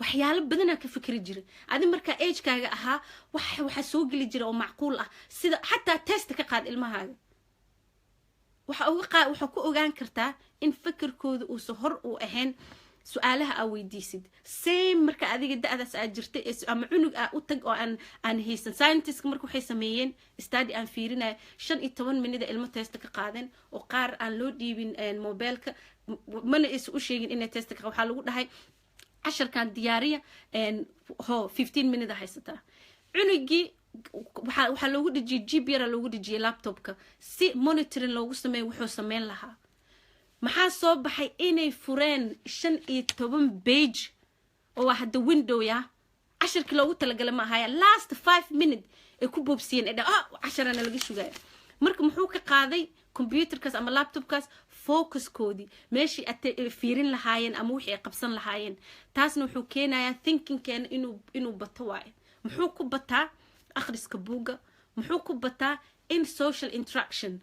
Speaker 1: waxyaalo badanaa ka fikri jiray, adi markaa agekaaga ahaa wax waxaa soo geli jira oo macquul ah. Sida xataa test ka qaad ilmahaaga, waxa uga qaa waxaa ku ogaan kartaa in fikirkooda uusan hor uu ahayn su-aalaha aa weydiisid. Same marka adiga da-daas aad jirtay ama cunug aa u tag oo aan haysan. Scientistka marka waxay sameeyeen study aan fiirinayo, 15 minida ilmo testa ka qaadeen oo qaar aan loo dhiibin mobilka, mana aysan u sheegin inay testa ka. Waxaa lagu dhahay casharkan diyaariya, ho, 15 minute haysataa. Cunugii waxaa loogu dhejiyey chip yara, loogu dhejiyey laptopka si monitoring loogu sameeyo wuxuu sameyn lahaa. Maxaa soo baxay? Inay fureen 15 page oo waa hadda window ya casharkii loogu talagalay ma ahaya. Last 5 minute ay ku boobsiyeen, ay ah casharana laga sugaayo. Marka muxuu ka qaaday computerkaas ama laptopkaas focuskoodii, meeshii ate fiirin lahaayeen ama wixii ay qabsan lahaayeen? Taasna wuxuu keenayaa thinkingkeena inuu bato waayo. Muxuu ku bataa? Akhriska buugga. Muxuu ku bataa? In social interaction.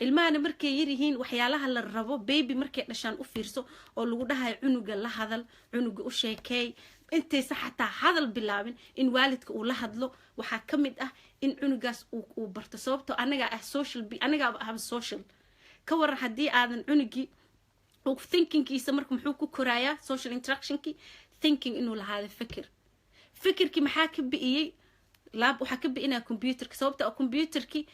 Speaker 1: Ilmahana markay yaryihiin, waxyaalaha la rabo, baby markay dhashaan u fiirso oo lagu dhahayo cunuga la hadal, cunuga u sheekeey, intaysa xataa hadal bilaabin in waalidka uu la hadlo. Waxaa ka mid ah in cunugaas uu barto, sababtoo anagaa ah social, anagaaba ahba social. Ka waran haddii aadan cunugii thinkingkiisa? Marka muxuu ku korayaa? Social interactionkii, thinking inuu lahaado, fikir. Fikirkii maxaa ka bi'iyey? Laab waxaa ka bi'inaya computerka, sababta oo computerkii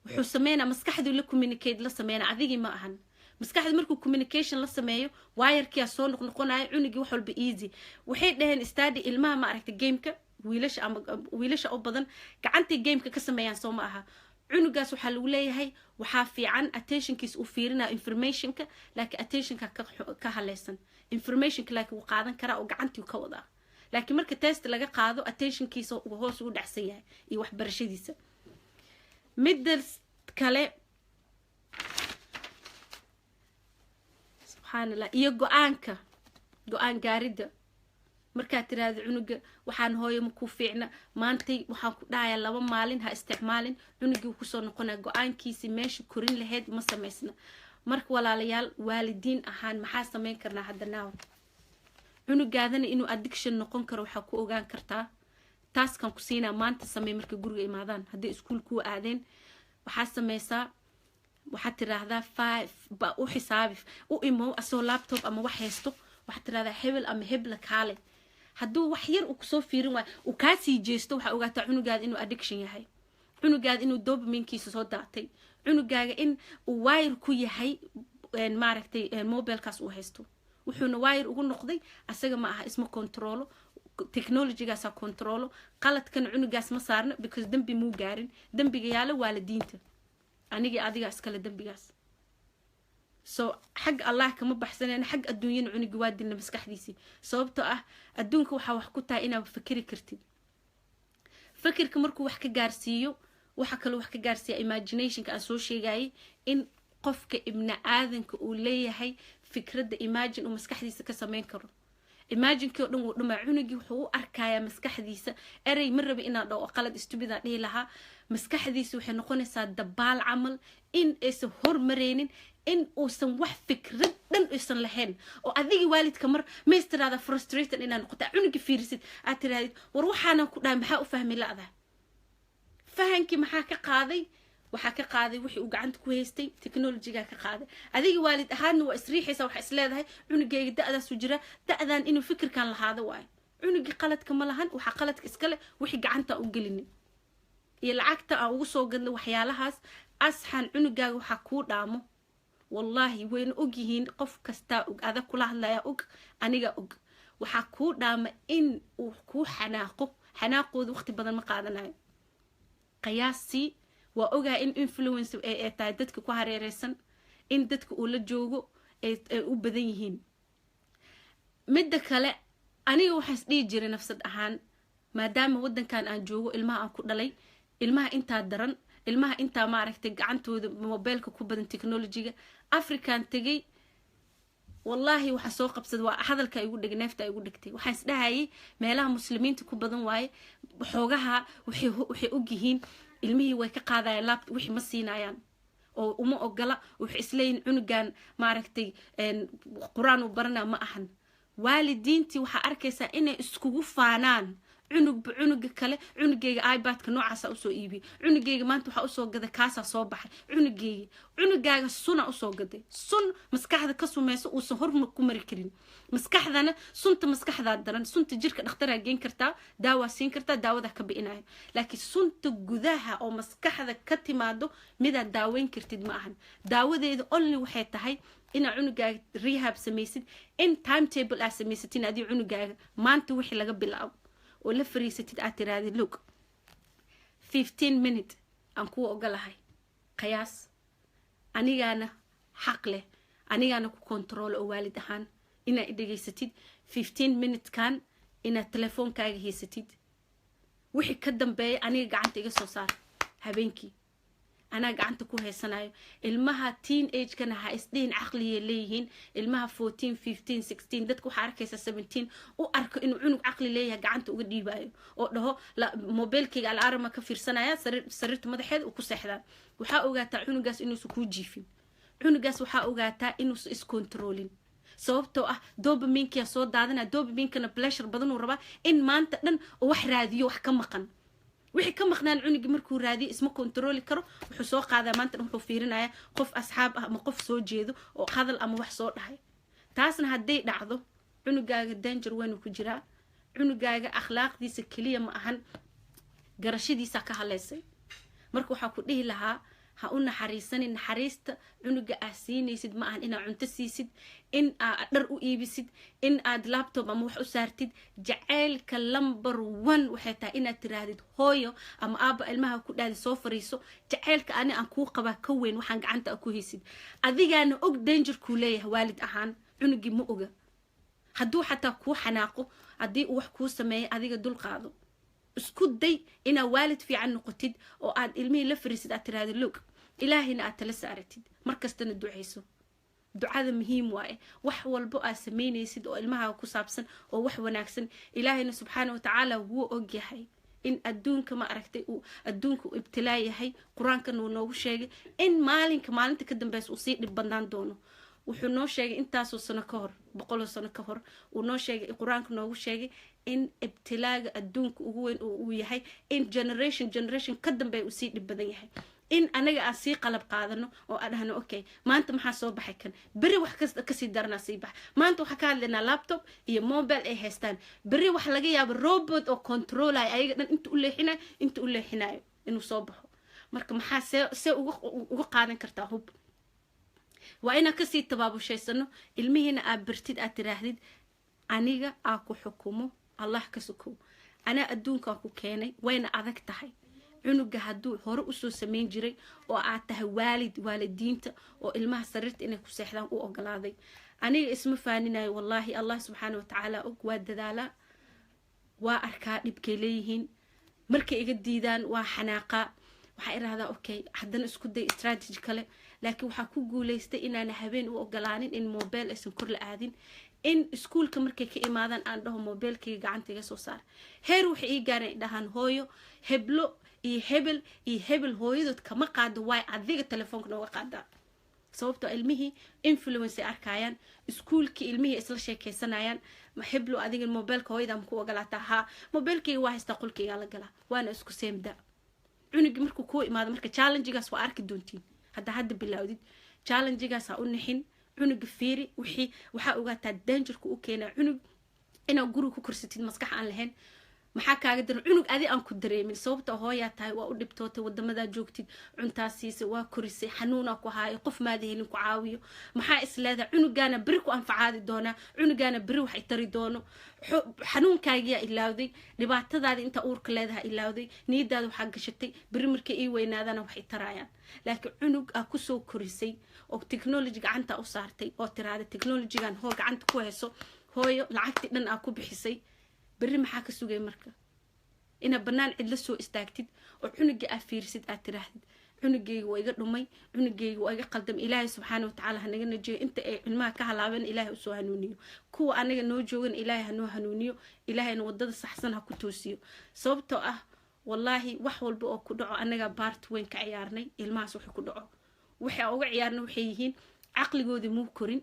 Speaker 1: wuxuu sameynaa maskaxduu la communicate la sameynaa, adigii ma ahan. Maskaxda markuu communication la sameeyo, wirekiyaa soo noqnoqonayo cunugii, wax walba easy. Waxay dhaheen study, ilmaha, ma aragta, gameka wiilasha ama wiilasha u badan gacantay gameka ka sameeyaan, soo ma aha? Cunugaas waxaa lagu leeyahay waxaa fiican attentionkiis uu fiirinaya informationka, laakiin attentionka ka haleysan. Informationka laakiin wuu qaadan karaa oo gacantii ka wadaa, laakiin marka test laga qaado, attentionkiisa uu hoos ugu dhacsan yahay iyo waxbarashadiisa. Midda kale, subxaan Allah, iyo go-aanka, go-aan gaaridda. Markaad tiraahdo cunuga, waxaan hooyo ma ku fiicna, maantay waxaan ku dhahayaa 2 maalin ha isticmaalin, cunugii kusoo noqonaya go-aankiisii meesha korin lahayd ma samaysna. Marka walaalayaal, waalidiin ahaan maxaa sameyn karnaa hadda now? Cunugaadana inuu addiction noqon karo waxaa ku ogaan kartaa, taaskan ku siinaa maanta samey. Markay guriga imaadaan, hadday iskuul kuu aadeen, waxaa sameysaa, waxaad tiraahdaa five ba u xisaabi. U imow asoo laptop ama wax haysto, waxaad tirahdaa hebel ama hebla kaale. Hadduu wax yar uu kusoo fiirin waayo, uu kaasii jeesto, waxaa ogaataa cunugaada inuu addiction yahay, cunugaada inuu dopaminkiisa soo daatay, cunugaaga in uu wire ku yahay, maaragtay, mobilekaas uu haysto. Wuxuuna wire ugu noqday asaga ma aha, isma controlo, technologygaasa controlo. Qaladkana cunugaas ma saarno, because dembi muu gaarin. Dembiga yaalo waalidiinta, anigii adiga iskale dembigaas. So xag Allah kama baxsanayna, xag adduunyana cunugii waa dilna maskaxdiisii, sababtoo ah adduunka waxaa wax ku tahay inaad fakeri kartid. Fakirka markuu wax ka gaarsiiyo, waxa kaloo wax ka gaarsiiya imaginationka aan soo sheegayay, in qofka ibni aadanka uu leeyahay fikradda imagine uu maskaxdiisa ka sameyn karo. Imaginkii o dhan wuu dhumaa. Cunugii wuxuu u arkayaa maskaxdiisa, erey ma rabi inaan dhaho, qalad stupid-aan dhihi lahaa, maskaxdiisa waxay noqonaysaa dabaal camal, in aysan hormareynin, in uusan wax fikrad dhan aysan lahayn. Oo adigii waalidka mar mays tiraahdaa frustrated inaad noqota, cunugii fiirisid, aad tirahdid, "War waxaanan ku dhahay, maxaa u fahmi la'da?" Fahankii maxaa ka qaaday? Waxaa ka qaaday wixii uu gacanta ku haystay, technologyga ka qaaday. Adiga waalid ahaadna waa isriixaysa, waxaa isleedahay, "Cunugayga da-daasu jira, da-dan inuu fikirkan lahaado waayo." Cunugii qaladka ma lahan, waxaa qaladka iskale wixii gacanta u gelinin iyo lacagta aan ugu soo gadnay waxyaalahaas. Asxan cunugaaga waxaa kuu dhaamo, wallaahi wayna ogyihiin, qof kastaa og, adag kula hadlaya og, aniga og, waxaa kuu dhaama in uu kuu xanaaqo. Xanaaqooda waqti badan ma qaadanayo. Qiyaasii waa ogahay in influence ay tahay dadka ku hareereysan, in dadka uu la joogo ay u badan yihiin. Midda kale, aniga waxaan is dhihi jiray nafsad ahaan, maadaama waddankan aan joogo, ilmaha aan ku dhalay, ilmaha intaa daran, ilmaha intaa maaragtay gacantooda mobileka ku badan, technologyga African tegay, wallaahi waxaa soo qabsada waa hadalka igu dhegay, neefta igu dhegtay. Waxaan isdhahayay meelaha Muslimiinta ku badan waaye, xoogaha waxay ogyihiin, ilmihii way ka qaadayaan laptop, wixii ma siinayaan oo uma ogola. Waxay isleeyihin cunugan maaragtay Qur-aan uu baranaa ma ahan. Waalidiintii waxaa arkaysaa inay iskugu faanaan cunugba cunuga kale: "Cunugayga iPadka noocaasa usoo iibiyay, cunugayga maanta waxaa usoo gaday kaasaa soo baxay." Cunugayga, cunugaaga suna usoo gaday, sun maskaxda ka sumeyso uusan hor ku mari karin. Maskaxdana sunta maskaxdaa daran. Sunta jirka dhakhtaraa geen kartaa, daawaa siin kartaa, daawadaa ka bi'inayo, laakiin sunta gudaha oo maskaxda ka timaado midaad daaweyn kartid ma ahan. Daawadeeda only waxay tahay inaad cunugaaga rehab samaysid, in timetable aad samaysatin adii cunugaaga, maanta wixii laga bilaabo oo la fariisatid, aad tirahdid, "Look, 15 minute aan kuwa ogolahay qiyaas, anigaana xaq leh, anigaana ku control oo waalid ahaan inaad idhegaysatid, 15 minutekan inaad telefoonkaaga haysatid, wixii ka dambeeya aniga gacanta iga soo saar, habeenkii anaa gacanta ku haysanayo." Ilmaha teen agekana ha isdhihin caqligay leeyihiin. Ilmaha 14, 15, 16, dadka waxaa arkaysa 17 u arko inuu cunug caqli leeyahay, gacanta uga dhiibayo oo dhaho, "Mobilkayga alarm-a ka fiirsanaya." Sariirta madaxeeda uu ku seexdaa. Waxaa ogaataa cunugaas inuusan kuu jiifin. Cunugaas waxaa ogaataa inuusan iscontrolin, sababtoo ah dopaminkia soo daadanaya. Dopaminkana pleasure badanuu rabaa, in maanta dhan oo wax raadiyo, wax ka maqan, wixii ka maqnaan cunugii markuu raadiyo isma controli karo. Wuxuu soo qaadaa maanta dhan, wuxuu fiirinaya qof asxaab ah ama qof soo jeedo oo hadal ama wax soo dhahay. Taasna hadday dhacdo, cunugaaga danger weynu ku jiraa. Cunugaaga akhlaaqdiisa keliya ma ahan, garashadiisa ka hadlaysay. Marka waxaa ku dhihi lahaa, ha u naxariisanin. Naxariista cunuga aad siinaysid ma ahan inaad cunto siisid, in aad dhar u iibisid, in aad laptop ama wax u saartid. Jaceylka number one waxay tahay inaad tiraahdid, hooyo ama aaba ilmaha ku dhahdi, "Soo fariiso, jaceylka ani aan kuu qabaa ka weyn waxaan gacanta a ku haysid." Adigaana og dangerkuu leeyahay waalid ahaan, cunugii ma oga. Hadduu xataa kuu xanaaqo, haddii uu wax kuu sameeyo, adiga dul qaado. Isku day inaad waalid fiican noqotid oo aad ilmihii la fariisid, aad tirahdid, "Look," Ilaahayna aad tala saaratid, markastana ducayso. Ducada muhiim waaye. Wax walbo aad samaynaysid oo ilmahaaga ku saabsan oo wax wanaagsan, Ilaahayna subxaana watacaala wuu ogyahay in adduunka ma aragtay uu adduunka uu ibtilaa yahay. Qur-aankana uu noogu sheegay in maalinka maalinta ka dambeysa uu sii dhib badnaan doono. Wuxuu noo sheegay intaasoo sano ka hor, boqoloo sano ka hor uu noo sheegay, Qur-aanka noogu sheegay in ibtilaaga adduunka ugu weyn uu yahay in generation generation ka dambeeya uu sii dhib badan yahay, in anaga aan sii qalab qaadano oo aan dhahno, "Okay, maanta maxaa soo baxay?" Kan beri wax kasii daranaa sii baxa. Maanta waxaa ka hadlaynaa laptop iyo mobile ay haystaan. Beri waxa laga yaaba robot oo controlaya ayaga dhan, inta u leexinayo, inta u leexinayo inuu soo baxo. Marka maxaa see uga qaadan kartaa hub? Waa inaan kasii tabaabushhaysano. Ilmihiina aad bartid, aad tiraahdid, "Aniga aa ku xukumo, Allah ka sokow, anaa adduunkaa ku keenay." Wayna adag tahay. Cunuga hadduu hore usoo sameyn jiray oo aad tahay waalid, waalidiinta oo ilmaha sariirta inay ku seexdaan u ogolaaday, aniga isma faaninayo, wallaahi, Allah subxaana watacaala og, waa dadaalaa, waa arkaa dhibkay leeyihiin. Markay iga diidaan waa xanaaqaa, waxaa irahdaa, "Okay, haddana isku day strategy kale." Laakiin waxaa ku guuleystay inaana habeen u ogolaanin in mobile aysan kor la aadin, in iskuulka markay ka imaadaan aan dhaho, "Mobilkayga gacanta iga soo saar." Heer waxay ii gaareen dhahaan, "Hooyo, heblo iyo hebel iyo hebel hooyadood kama qaado, waay adiga telefoonka nooga qaadaa?" Sababtoo ilmihii influence ay arkayaan iskuulkii, ilmihii isla sheekeysanayaan, "Heblo, adiga mobilka hooyada maku ogolaataa?" "Haa, mobilkayga waa haystaa, qolkaygaa la galaa." Waana isku seemda cunugii markuu kuu imaado. Marka challengegaas waa arki doontiin hadda hadda bilowdid. Challengegaas ha u nixin cunuga, fiiri wixii waxaa ogaataa dangerka u keenaa cunug inaad guriga ku korsatid maskax aan lahayn. Maxaa kaaga daran cunug adi aan ku dareemin? Sababta hooyaa tahay, waa u dhibtootay, wadamadaa joogtid, cuntaa siisay, waa korisay, xanuunaa ku haayo, qof maada helin ku caawiyo. Maxaa is leedahay? Cunugaana beri ku anfacaadi doonaa, cunugaana beri wax itari doono. Xanuunkaagiyaa ilaawday, dhibaatadaadi intaa uurka leedaha ilaawday, niyadaada waxaa gashatay beri markay ii weynaadana wax itaraayaan. Laakiin cunug aa kusoo korisay oo technology gacanta u saartay oo tiraahda, "Technologygan hoo, gacanta ku hayso hooyo," lacagtii dhan aa ku bixisay, berri maxaa ka sugay? Marka inaad bannaan cidla soo istaagtid oo cunuga aad fiirisid, aad tiraahdid, "Cunugayga waa iga dhumay, cunugayga waa iga qaldam." Ilaahay subxaana watacaala hanaga najiyo inta ay cilmaha ka halaabeen, Ilaahay usoo hanuuniyo. Kuwa anaga noo joogan Ilaahay hanoo hanuuniyo, Ilaahayna wadada saxsan ha ku toosiyo. Sababtoo ah, wallaahi, wax walba oo ku dhaco annagaa part weyn ka ciyaarnay. Ilmahaas wuxuu ku dhaco waxay uga ciyaarnay waxay yihiin caqligoodii muu korin.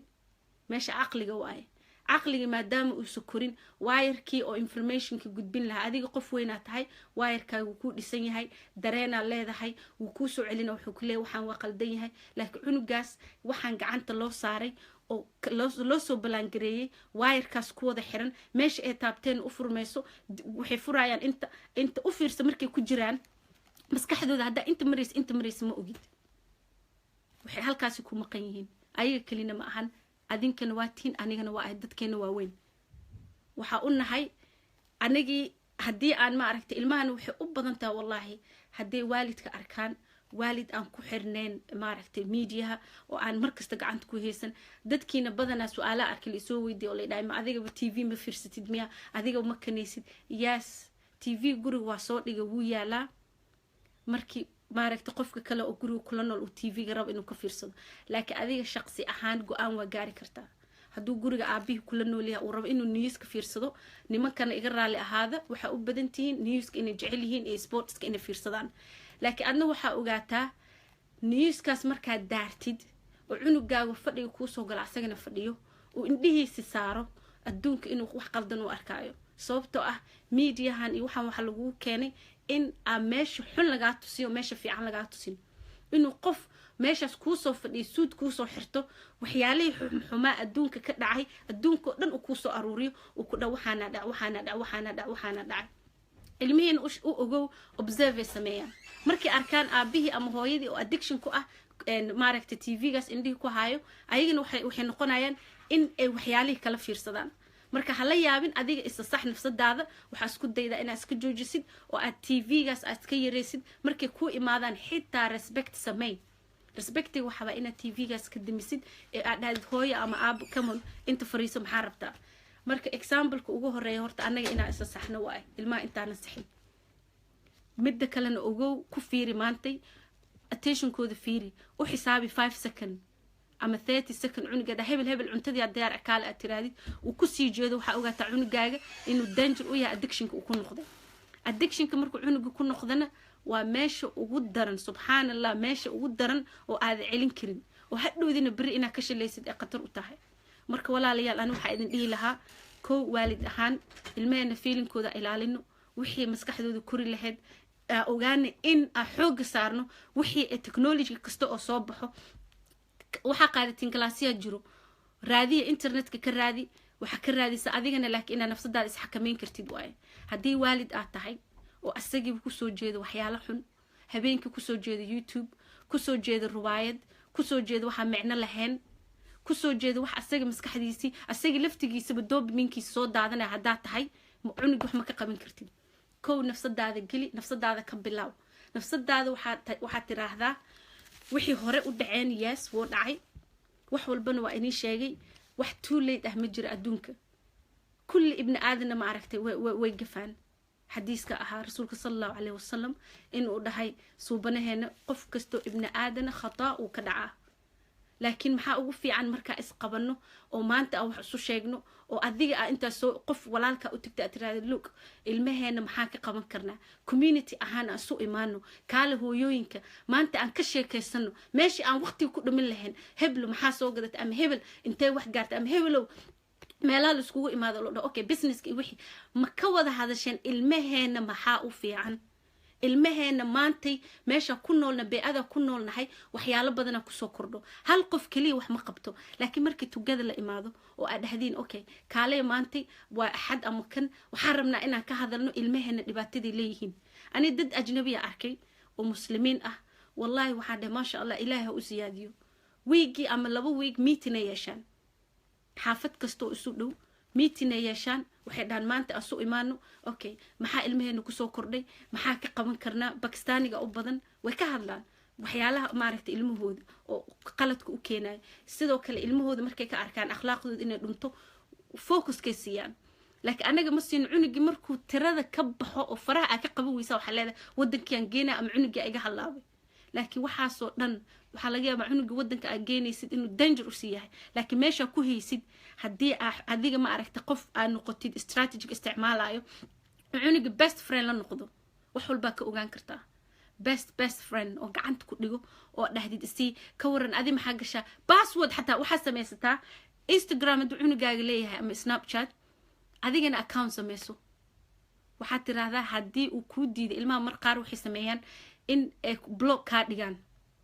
Speaker 1: Meesha caqliga waaye. Caqliga maadaama uusa korin, waayarkii oo informationka gudbin lahaa, adiga qof weynaa tahay, waayarkaaga wuu kuu dhisan yahay, dareenaa leedahay, wuu kuu soo celina, wuxuu ku leeyahy waxaan waa qaldan yahay. Laakiin cunugaas waxaan gacanta loo saaray oo loo soo ballaangareeyey, waayarkaas ku wada xiran, meesha ay taabteen u furmayso, waxay furayaan inta u fiirsa markay ku jiraan maskaxdooda. Haddaa inta maraysa, inta maraysa ma ogid, waxay halkaasi ku maqan yihiin. Ayaga kelina ma ahan, adinkana waa tihiin, anigana waa ahay, dadkeena waa weyn waxaa u nahay anagii. Haddii aan ma aragtay, ilmahana waxay u badan tahay, wallaahi, hadday waalidka arkaan waalid aan ku xirnayn maaragtay mediaha oo aan markasta gacanta ku haysan. Dadkiina badanaa su-aalaha arkay la isoo weydiiya oo la dhahay, "Ma adigaba TV ma fiirsatid miya? Adigaba ma kanaysid?" Yes, TV guriga waa soo dhiga, wuu yaalaa. Markii maaragtay qofka kale oo guriga kula nool uu TV-ga rabo inuu ka fiirsado. Laakiin adiga shaqsi ahaan go-aan waa gaari kartaa. Hadduu guriga aabihii kula noolyahay uu rabo inuu newska fiirsado, nimankana iga raali ahaada, waxaa u badan tihiin newska inay jecel yihiin iyo sportska inay fiirsadaan. Laakiin adna waxaa ogaataa newskaas markaad daartid oo cunugaaga fadhiga kuusoo gala, asagana fadhiyo, uu indhihiisi saaro adduunka, inuu wax qaldan u arkaayo. Sababtoo ah mediahan iyo waxaan waxaa laguu keenay in aa meesha xun lagaa tusiyo, meesha fiican lagaa tusin. Inuu qof meeshaas kuusoo fadhiyo, suud kuusoo xirto, waxyaalihii xumaa adduunka ka dhacay, adduunka oo dhan uu kuusoo aruuriyo, uu ku dha, "Waxaana dhac, waxaana dhac, waxaana dhac, waxaana dhacay." Ilmihiina u ogow, observe ay sameeyaan. Markay arkaan aabihii ama hooyadii oo addiction ku ah maaragta TV-gaas indhihii ku haayo, ayagana waxay noqonayaan in ay waxyaalihii kala fiirsadaan. Marka hala yaabin, adiga isa sax nafsadaada. Waxaa isku daydaa inaad iska joojisid oo aad TV-gaas aad iska yaraysid. Markay kuu imaadaan xitaa respect sameyn. Respectiga waxaabaa inaad TV-gaas ka damisid ee aad dhahdid, "Hooyo ama aabo, come on, inta fariiso, maxaa rabtaa?" Marka exampleka ugu horeeya horta annaga inaa isa saxno waay, ilmaha intaana saxin. Midda kalena ogow, ku fiiri maantay attentionkooda, fiiri, u xisaabi 5 second ama 30 second. Cunugaada, "Hebel, hebel, cuntadii diyaar, kaale," aad tiraadid, uu kusii jeedo, waxaa ogaataa cunugaaga inuu danger u yahay addictionka uu ku noqday. Addictionka markuu cunuga ku noqdana waa meesha ugu daran, subxaan Allah, meesha ugu daran oo aada celin karin oo hadhowdina beri inaad ka shalaysid ay khatar u tahay. Marka walaalayaal, ani waxaa idin dhihi lahaa, kow, waalid ahaan ilmaheena feelingkooda ilaalino, wixii maskaxdooda kori lahayd ogaana in aa xooga saarno. Wixii technology kasta oo soo baxo waxaa qaadatiin, kalaasyaa jiro, raadiya, internetka ka raadi, waxaa ka raadisa adigana. Laakiin inaad nafsadaada isxakameyn kartid waaye. Haddii waalid aad tahay oo asagiiba kusoo jeedo waxyaalo xun, habeenkii kusoo jeedo YouTube, kusoo jeedo ruwaayad, kusoo jeedo waxaa micno lahayn, kusoo jeedo wax asaga maskaxdiisii, asaga laftigiisaba dopaminkiisa soo daadanaya haddaad tahay, cunug wax ma ka qaban kartid. Kow, nafsadaada geli, nafsadaada ka bilaaw. Nafsadaada waxaad tiraahdaa wixii hore u dhaceen, yes, wuu dhacay. Wax walbana waa inii sheegay, wax too late ah ma jiro adduunka. Kulli ibni aadanna, ma aragtay, way gafaan. Xadiiska ahaa rasuulka sala Allahu caleyhi wasalam inuu dhahay suubanaheena, qof kastoo ibni aadana khataa uu ka dhacaa. Laakiin maxaa ugu fiican markaa isqabanno oo maanta aan wax isu sheegno oo adiga ah intaas soo qof walaalka u tagta aad tiraahda, "Look, ilmaheena maxaan ka qaban karnaa?" Community ahaan aan isu imaano, kaale hooyooyinka, maanta aan ka sheekaysano meeshii aan waqtiga ku dhamin lahayn heblo maxaa soo gadatay ama hebel intee wax gaartay ama hebelow meelaha la iskugu imaado loo dhaho, "Okay, businesska iyo wixii ma ka wada hadasheen? Ilmaheena maxaa u fiican?" Ilmaheena maantay meesha ku noolna, bee-ada ku noolnahay, waxyaalo badana kusoo kordho. Hal qof keliya wax ma qabto, laakiin markii tugada la imaado oo aad dhahdiin, "Okay, kaaley, maantay waa Axad ama kan waxaan rabnaa inaan ka hadalno ilmaheena dhibaatadii leeyihiin." Ani dad ajnabiya arkay oo Muslimiin ah, wallahi waxaan dhahay, "Maasha Allah, Ilaahi ha u siyaadiyo." Wiigii ama 2 wiig meeting ay yeeshaan, xaafad kastoo isu dhow meeting ay yeeshaan. Waxay dhahaan, "Maanta aan su imaano, okay, maxaa ilmaheena kusoo kordhay? Maxaa ka qaban karnaa?" Bakistaaniga u badan way ka hadlaan waxyaalaha, maaragtay, ilmahooda oo qaladka u keenayo. Sidoo kale ilmahooda markay ka arkaan akhlaaqdooda inay dhunto, focuskay siiyaan. Laakiin anaga ma siino. Cunugii markuu tirada ka baxo oo faraha aa ka qaban weysa, waxaa leedahay, "Wadankiaan geenaya ama cunugii iga halaabay." Laakiin waxaasoo dhan waxaa laga yaabaa cunugii wadanka aad geenaysid inuu danger usii yahay. Laakiin meeshaa ku haysid, haddii aa adiga, ma aragta, qof aad noqotid strategic isticmaalayo, cunuga best friend la noqdo, wax walbaa ka ogaan kartaa. Best friend oo gacanta ku dhigo oo dhahdid, "Isii ka waran, adi maxaa gashaa password?" Xataa waxaa samaysataa Instagram hadduu cunugaaga leeyahay ama Snapchat, adigana account samayso. Waxaad tiraahdaa haddii uu kuu diiday, ilmaha mar qaar waxay sameeyaan in ay block kaa dhigaan,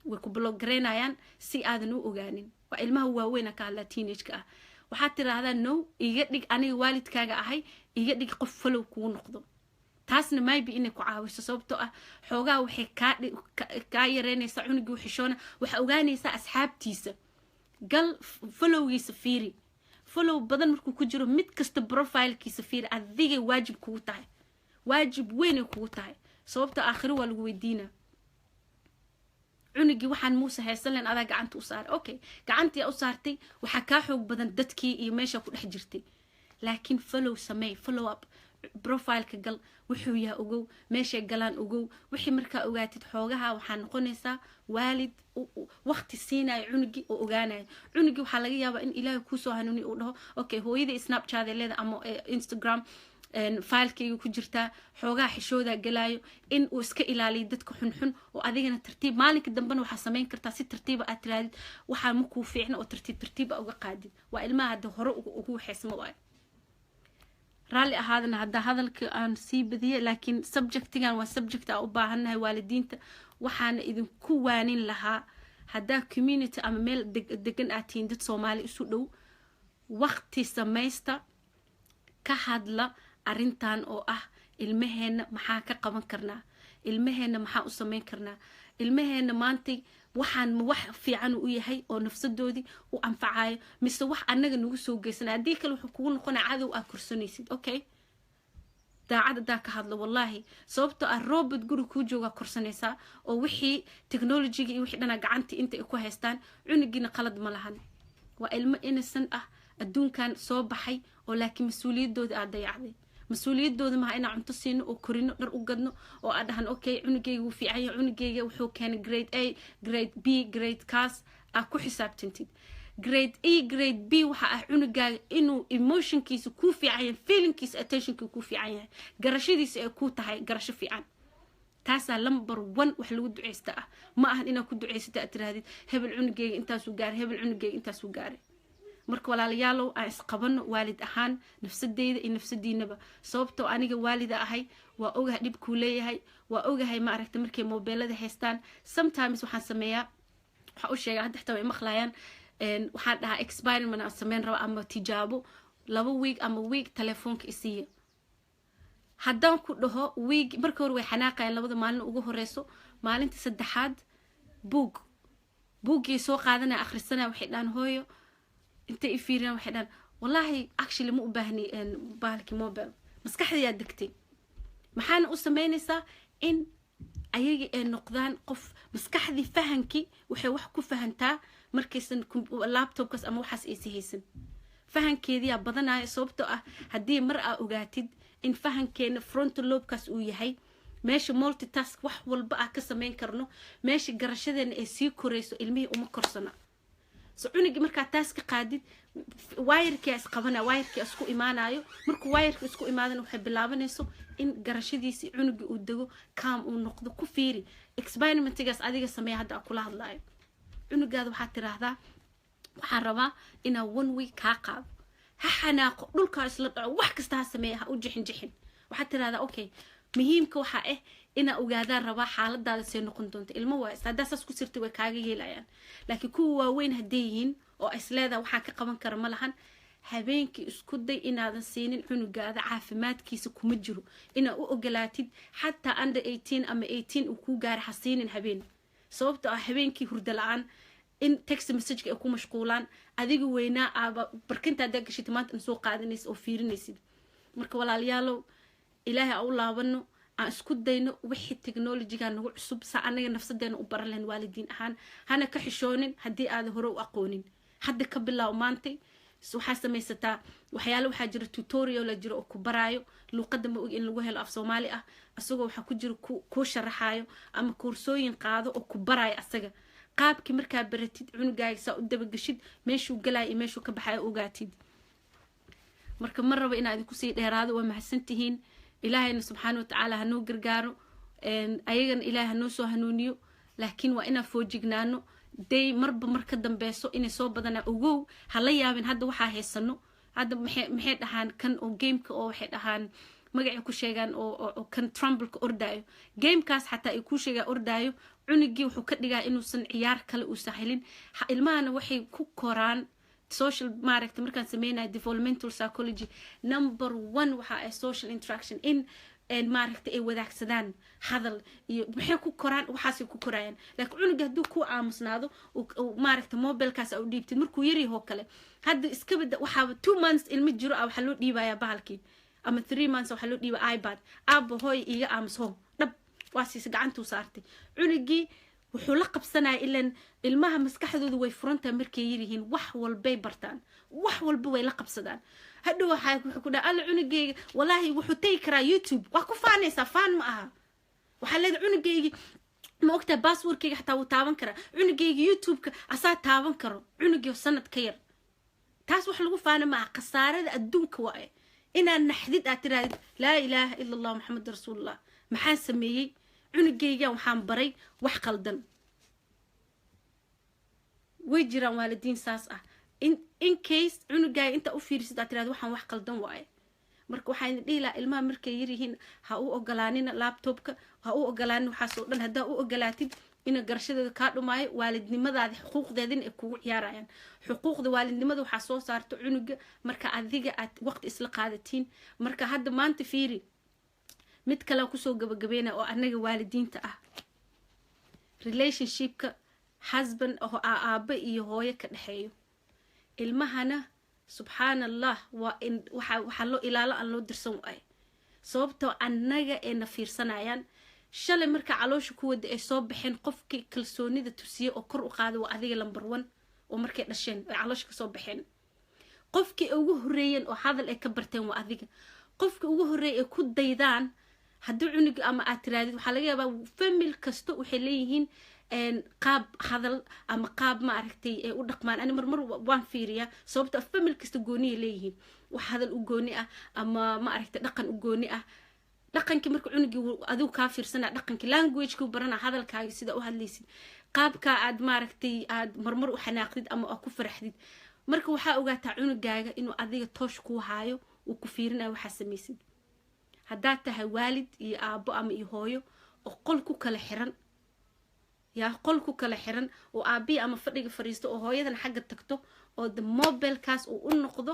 Speaker 1: way ku block garaynayaan si aadan u ogaanin. Waa ilmaha waaweyna ka hadlaa, teenage-ka ah. Waxaad tiraahdaa, "No, iga dhig, aniga waalidkaaga ahay, iga dhig qof follow kugu noqdo." Taasna maybe inay ku caawiso, sababtoo ah xoogaa waxay kaa yareynaysaa cunugii xishoona. Waxaa ogaanaysaa asxaabtiisa, gal followgiisa fiiri. Follow badan markuu ku jiro, mid kasta profilekiisa fiiri. Adigay waajib kugu tahay, waajib weynay kugu tahay, sababta aakhiro waa lagu weydiinaa. Cunugii waxaan muuse haysan len adaa gacanta u saaray. Okay, gacantii u saartay, waxaa kaa xoog badan dadkii iyo meesha ku dhex jirtay. Laakiin follow samey, follow up, profileka gal, wuxuu yahay ogow, meeshay galaan ogow. Wixii markaa ogaatid, xoogaha waxaa noqonaysaa waalid waqti siinayo cunugii oo ogaanayo cunugii. Waxaa laga yaabaa in Ilaahay kuusoo hanuuniy, uu dhaho, "Okay, hooyadii Snapchat ay leedahay ama Instagram filekayga ku jirtaa." Xoogaha xishoodaa galaayo in uu iska ilaaliyo dadka xunxun. Oo adigana tartiib maalinka dambena waxaa samayn kartaa si tartiiba aad tiraadid, "Waxaa ma kuu fiicna," oo tartiib tartiiba uga qaadid. Waa ilmaha hadda hore ugu waxaysma waayo. Raalli ahaadana haddaa hadalka aan sii badiyay, laakiin subjectigan waa subject aan u baahannahay waalidiinta. Waxaana idinku waanin lahaa, haddaa community ama meel degan aad tihiin, dad Soomaali isu dhow, waqti samaysta, ka hadla arrintan oo ah ilmaheenna maxaa ka qaban karnaa, ilmaheenna maxaa u samayn karnaa, ilmaheenna maantay waxaan ma wax fiican u yahay oo nafsadoodii u anfacayo mise wax annaga nagu soo geysanay. Haddii kale wuxuu kugu noqonaya cadow aa korsanaysid. Okay, daacad haddaa ka hadlo, wallaahi, sababtoo ah robot guri kuu joogaa korsanaysaa oo wixii technologyga iyo wixii dhanaa gacantii inta ay ku haystaan. Cunugiina qalad ma lahan, waa ilmo innocent ah, adduunkan soo baxay oo laakiin mas-uuliyadooda aad dayacday. Mas-uuliyadooda maha inaan cunto siino oo korino, dhar u gadno oo aad dhahan, "Okay, cunugeyga wuu fiican yahay, cunugeyga wuxuu keenay grade A, grade B, grade kaas," aad ku xisaabtantid. Grade A, grade B waxa ah cunugaaga inuu emotionkiisa kuu fiican yahay, feelingkiisa, attentionkii kuu fiican yahay, garashadiisa ay kuu tahay garasho fiican. Taasaa number one wax lagu duceysta ah. Ma ahan inaad ku duceysata aad tirahdid, "Hebel cunugeyga intaasuu gaaray, hebel cunugeyga intaasuu gaaray." Marka walaalayaalow, aan isqabano waalid ahaan, nafsadeyda iyo nafsadiinaba, sababtoo aniga waalida ahay, waa ogahay dhibkuu leeyahay. Waa ogahay, ma aragta, markay mobeelada haystaan. Sometimes waxaan sameeyaa, waxaan u sheegaa, hadda xitaa way maqlayaan, waxaan dhahaa, "Experiment aan sameyn raba ama tijaabo, 2 week ama week telefoonka isiiya." Haddaan ku dhaho week, marka hore way xanaaqayaan labada maalin ugu horeyso. Maalinta saddexaad buug buuggii soo qaadanaya, akhrisanaya. Waxay dhahaan, "Hooyo," intay i fiiriyaan, waxay dhahaan, "Wallaahi actually ma u baahni bahalkii mobile, maskaxdayaa degtay." Maxaana u sameynaysaa in Ayaga ay noqdaan qof maskaxdii fahankii waxay wax ku fahantaa markaysan laptopkaas ama waxaas aysa haysan, fahankeediyaa badanaya. Sababtoo ah haddii mar aa ogaatid in fahankeena frontal lobekaas uu yahay meesha multitask wax walba ah ka sameyn karno, meesha garashadeena ay sii korayso, ilmihii uma korsana. So cunugii markaa taas ka qaadid, wirekia isqabana, wirekii isku imaanayo. Markuu wireka isku imaadana, waxay bilaabanayso in garashadiisii cunugii uu dego, calm uu noqdo. Ku fiiri experimentigaas adiga sameeya. Hadda aan kula hadlaayo, cunugaada waxaad tiraahdaa, "Waxaan rabaa inaa one week kaa qaado." Ha xanaaqo, dhulkaa isla dhaco, wax kasta ha sameeya, ha u jixin jixin. Waxaad tirahdaa, "Okay, muhiimka waxaa ah inaa ogaadaan rabaa xaaladaada see noqon doonta." Ilmo waa haddaa saas ku sirtay, way kaaga yeelayaan. Laakiin kuwa waaweyn hadday yihiin oo isleedaha waxaan ka qaban kara ma lahan, habeenkii isku day inaadan siinin cunugaada. Caafimaadkiisa kuma jiro inaa u ogolaatid. Xataa under 18 ama 18 uu kuu gaara, ha siinin habeen, sababtoo ah habeenkii hurdo la-aan, in text messageka ay ku mashquulaan. Adiga weynaa aaba barkinta haddaa gashita maanta in soo qaadanaysid oo fiirinaysid. Marka walaalayaalow, Ilaahay aan u laabano, aan isku dayno wixii technologyga nagu cusub saa anaga nafsadeena u baran lahayn waalidiin ahaan. Hana ka xishoonin haddii aadan hore u aqoonin. Hadda ka bilaab maantay. Waxaa samaysataa waxyaale, waxaa jira tutorial la jiro oo ku baraayo luuqadda. Ma og in lagu helo af Soomaali ah, isagoo waxaa ku jira kuu sharaxaayo, ama koorsooyin qaado oo ku baraayo asaga qaabkii. Markaa baratid, cunugaaga saa u dabageshid, meeshuu galaayo iyo meeshuu ka baxayo ogaatid. Marka ma rabo inaa idinku sii dheeraado. Waa mahadsantihiin. Ilaahayna subxaana watacaala hanoo gargaaro, ayagana Ilaahay hanoo soo hanuuniyo. Laakiin waa inaan foojignaano day marba mar ka dambeyso inay soo badanaa. Ogow, ha la yaabin hadda waxaa haysano. Hadda maxay dhahaan kan oo gameka oo waxay dhahaan, magacay ku sheegaan oo kan trumbleka ordaayo, gamekaas xataa ay kuu sheegaan ordaayo, cunugii wuxuu ka dhigaa inuusan ciyaar kale uusan helin. Ilmahana waxay ku koraan social. Maaragta, markaan sameynaya developmental psychology, number one waxa ah social interaction, in maaragta ay wadaagsadaan hadal iyo maxay ku koraan, waxaasay ku korayaan. Laakiin cunuga hadduu ku aamusnaado, maaragta, mobilkaas u dhiibtid markuu yaryahoo kale, hadda iskabada waxaaba 2 months ilmo jiro ah waxaa loo dhiibayaa bahalkii, ama 3 months waxaa loo dhiiba iPad. "Aabba, hooy, iiga aamus." Ho, dhab waa siisa, gacantuu saartay. Cunugii wuxuu la qabsanaya, ilan ilmaha maskaxdooda way furantahay markay yaryihiin, wax walbay bartaan, wax walba way la qabsadaan. Hadhow waxaa wuxuu ku dhaha, "Alla, cunugayga walaahi wuxuu tegi karaa YouTube." Waa ku faanaysaa, faan ma aha. Waxaa leedahay, "Cunugaygii, ma ogtahay, passwordkayga xataa wuu taaban karaa. Cunugayga YouTube-ka asaa taaban karo." Cunugii sanad ka yar, taas wax lagu faana maaha. Khasaarada adduunka waaye inaad naxdid, aad tirahdid, "Laa ilaaha ila Allah, Maxamed rasuulullah, maxaan sameeyey? Cunugaygan waxaan baray wax qaldan." Way jiraan waalidiin saas ah. In case cunugaaga intaa u fiirisid aad tirahdo, "Waxaan wax qaldan waaye." Marka waxaa idin dhihi lahaa, ilmaha markay yaryihiin ha u ogolaanina laptopka, ha u ogolaanin waxaasoo dhan. Haddaa u ogolaatid, ina garashadeeda kaa dhumaayo, waalidnimadaadi xuquuqdeedina ay kugu ciyaarayaan. Xuquuqda waalidnimada waxaa soo saarta cunuga marka adiga aad waqti isla qaadatiin. Marka hadda maanta fiiri, mid kale kusoo gabagabeyna oo anaga waalidiinta ah, relationshipka husband oo aaba iyo hooyo ka dhexeeyo ilmahana, subxaana Allah, waa in waxaa loo ilaalo aan loo dirsan waayo, sababtoo annaga ayna fiirsanayaan. Shalay marka caloosha ku wada ay soo baxeen, qofkii kalsoonida tusiye oo kor u qaada waa adiga, number one. Oo markay dhasheen ay caloosha kasoo baxeen, qofkii ugu horreeyeen oo hadal ay ka barteen waa adiga. Qofkii ugu horreeyay ay ku daydaan haddii cunuga ama aad tiraadid, waxaa laga yaabaa family kasta waxay leeyihiin qaab hadal ama qaab, maaragtay, ay u dhaqmaan. Ani marmar waan fiiriyaa, sababta family kasta gooniyay leeyihiin, wax hadal u gooni ah ama, maaragtay, dhaqan u gooni ah. Dhaqankii marka cunugii adigu kaa fiirsana, dhaqankii, languagekii barana, hadalkaaga sida u hadlaysid, qaabkaa aad, maaragtay, aad marmar u xanaaqdid ama aad ku faraxdid. Marka waxaa ogaataa cunugaaga inuu adiga toosh kuu haayo, uu ku fiirinayo waxaa samaysid. Haddaad tahay waalid iyo aabbo ama iyo hooyo oo qol ku kala xiran, yaa qol ku kala xiran, oo aabbihi ama fadhiga fadhiisto oo hooyadan xagga tagto, oo the mobilekaas uu u noqdo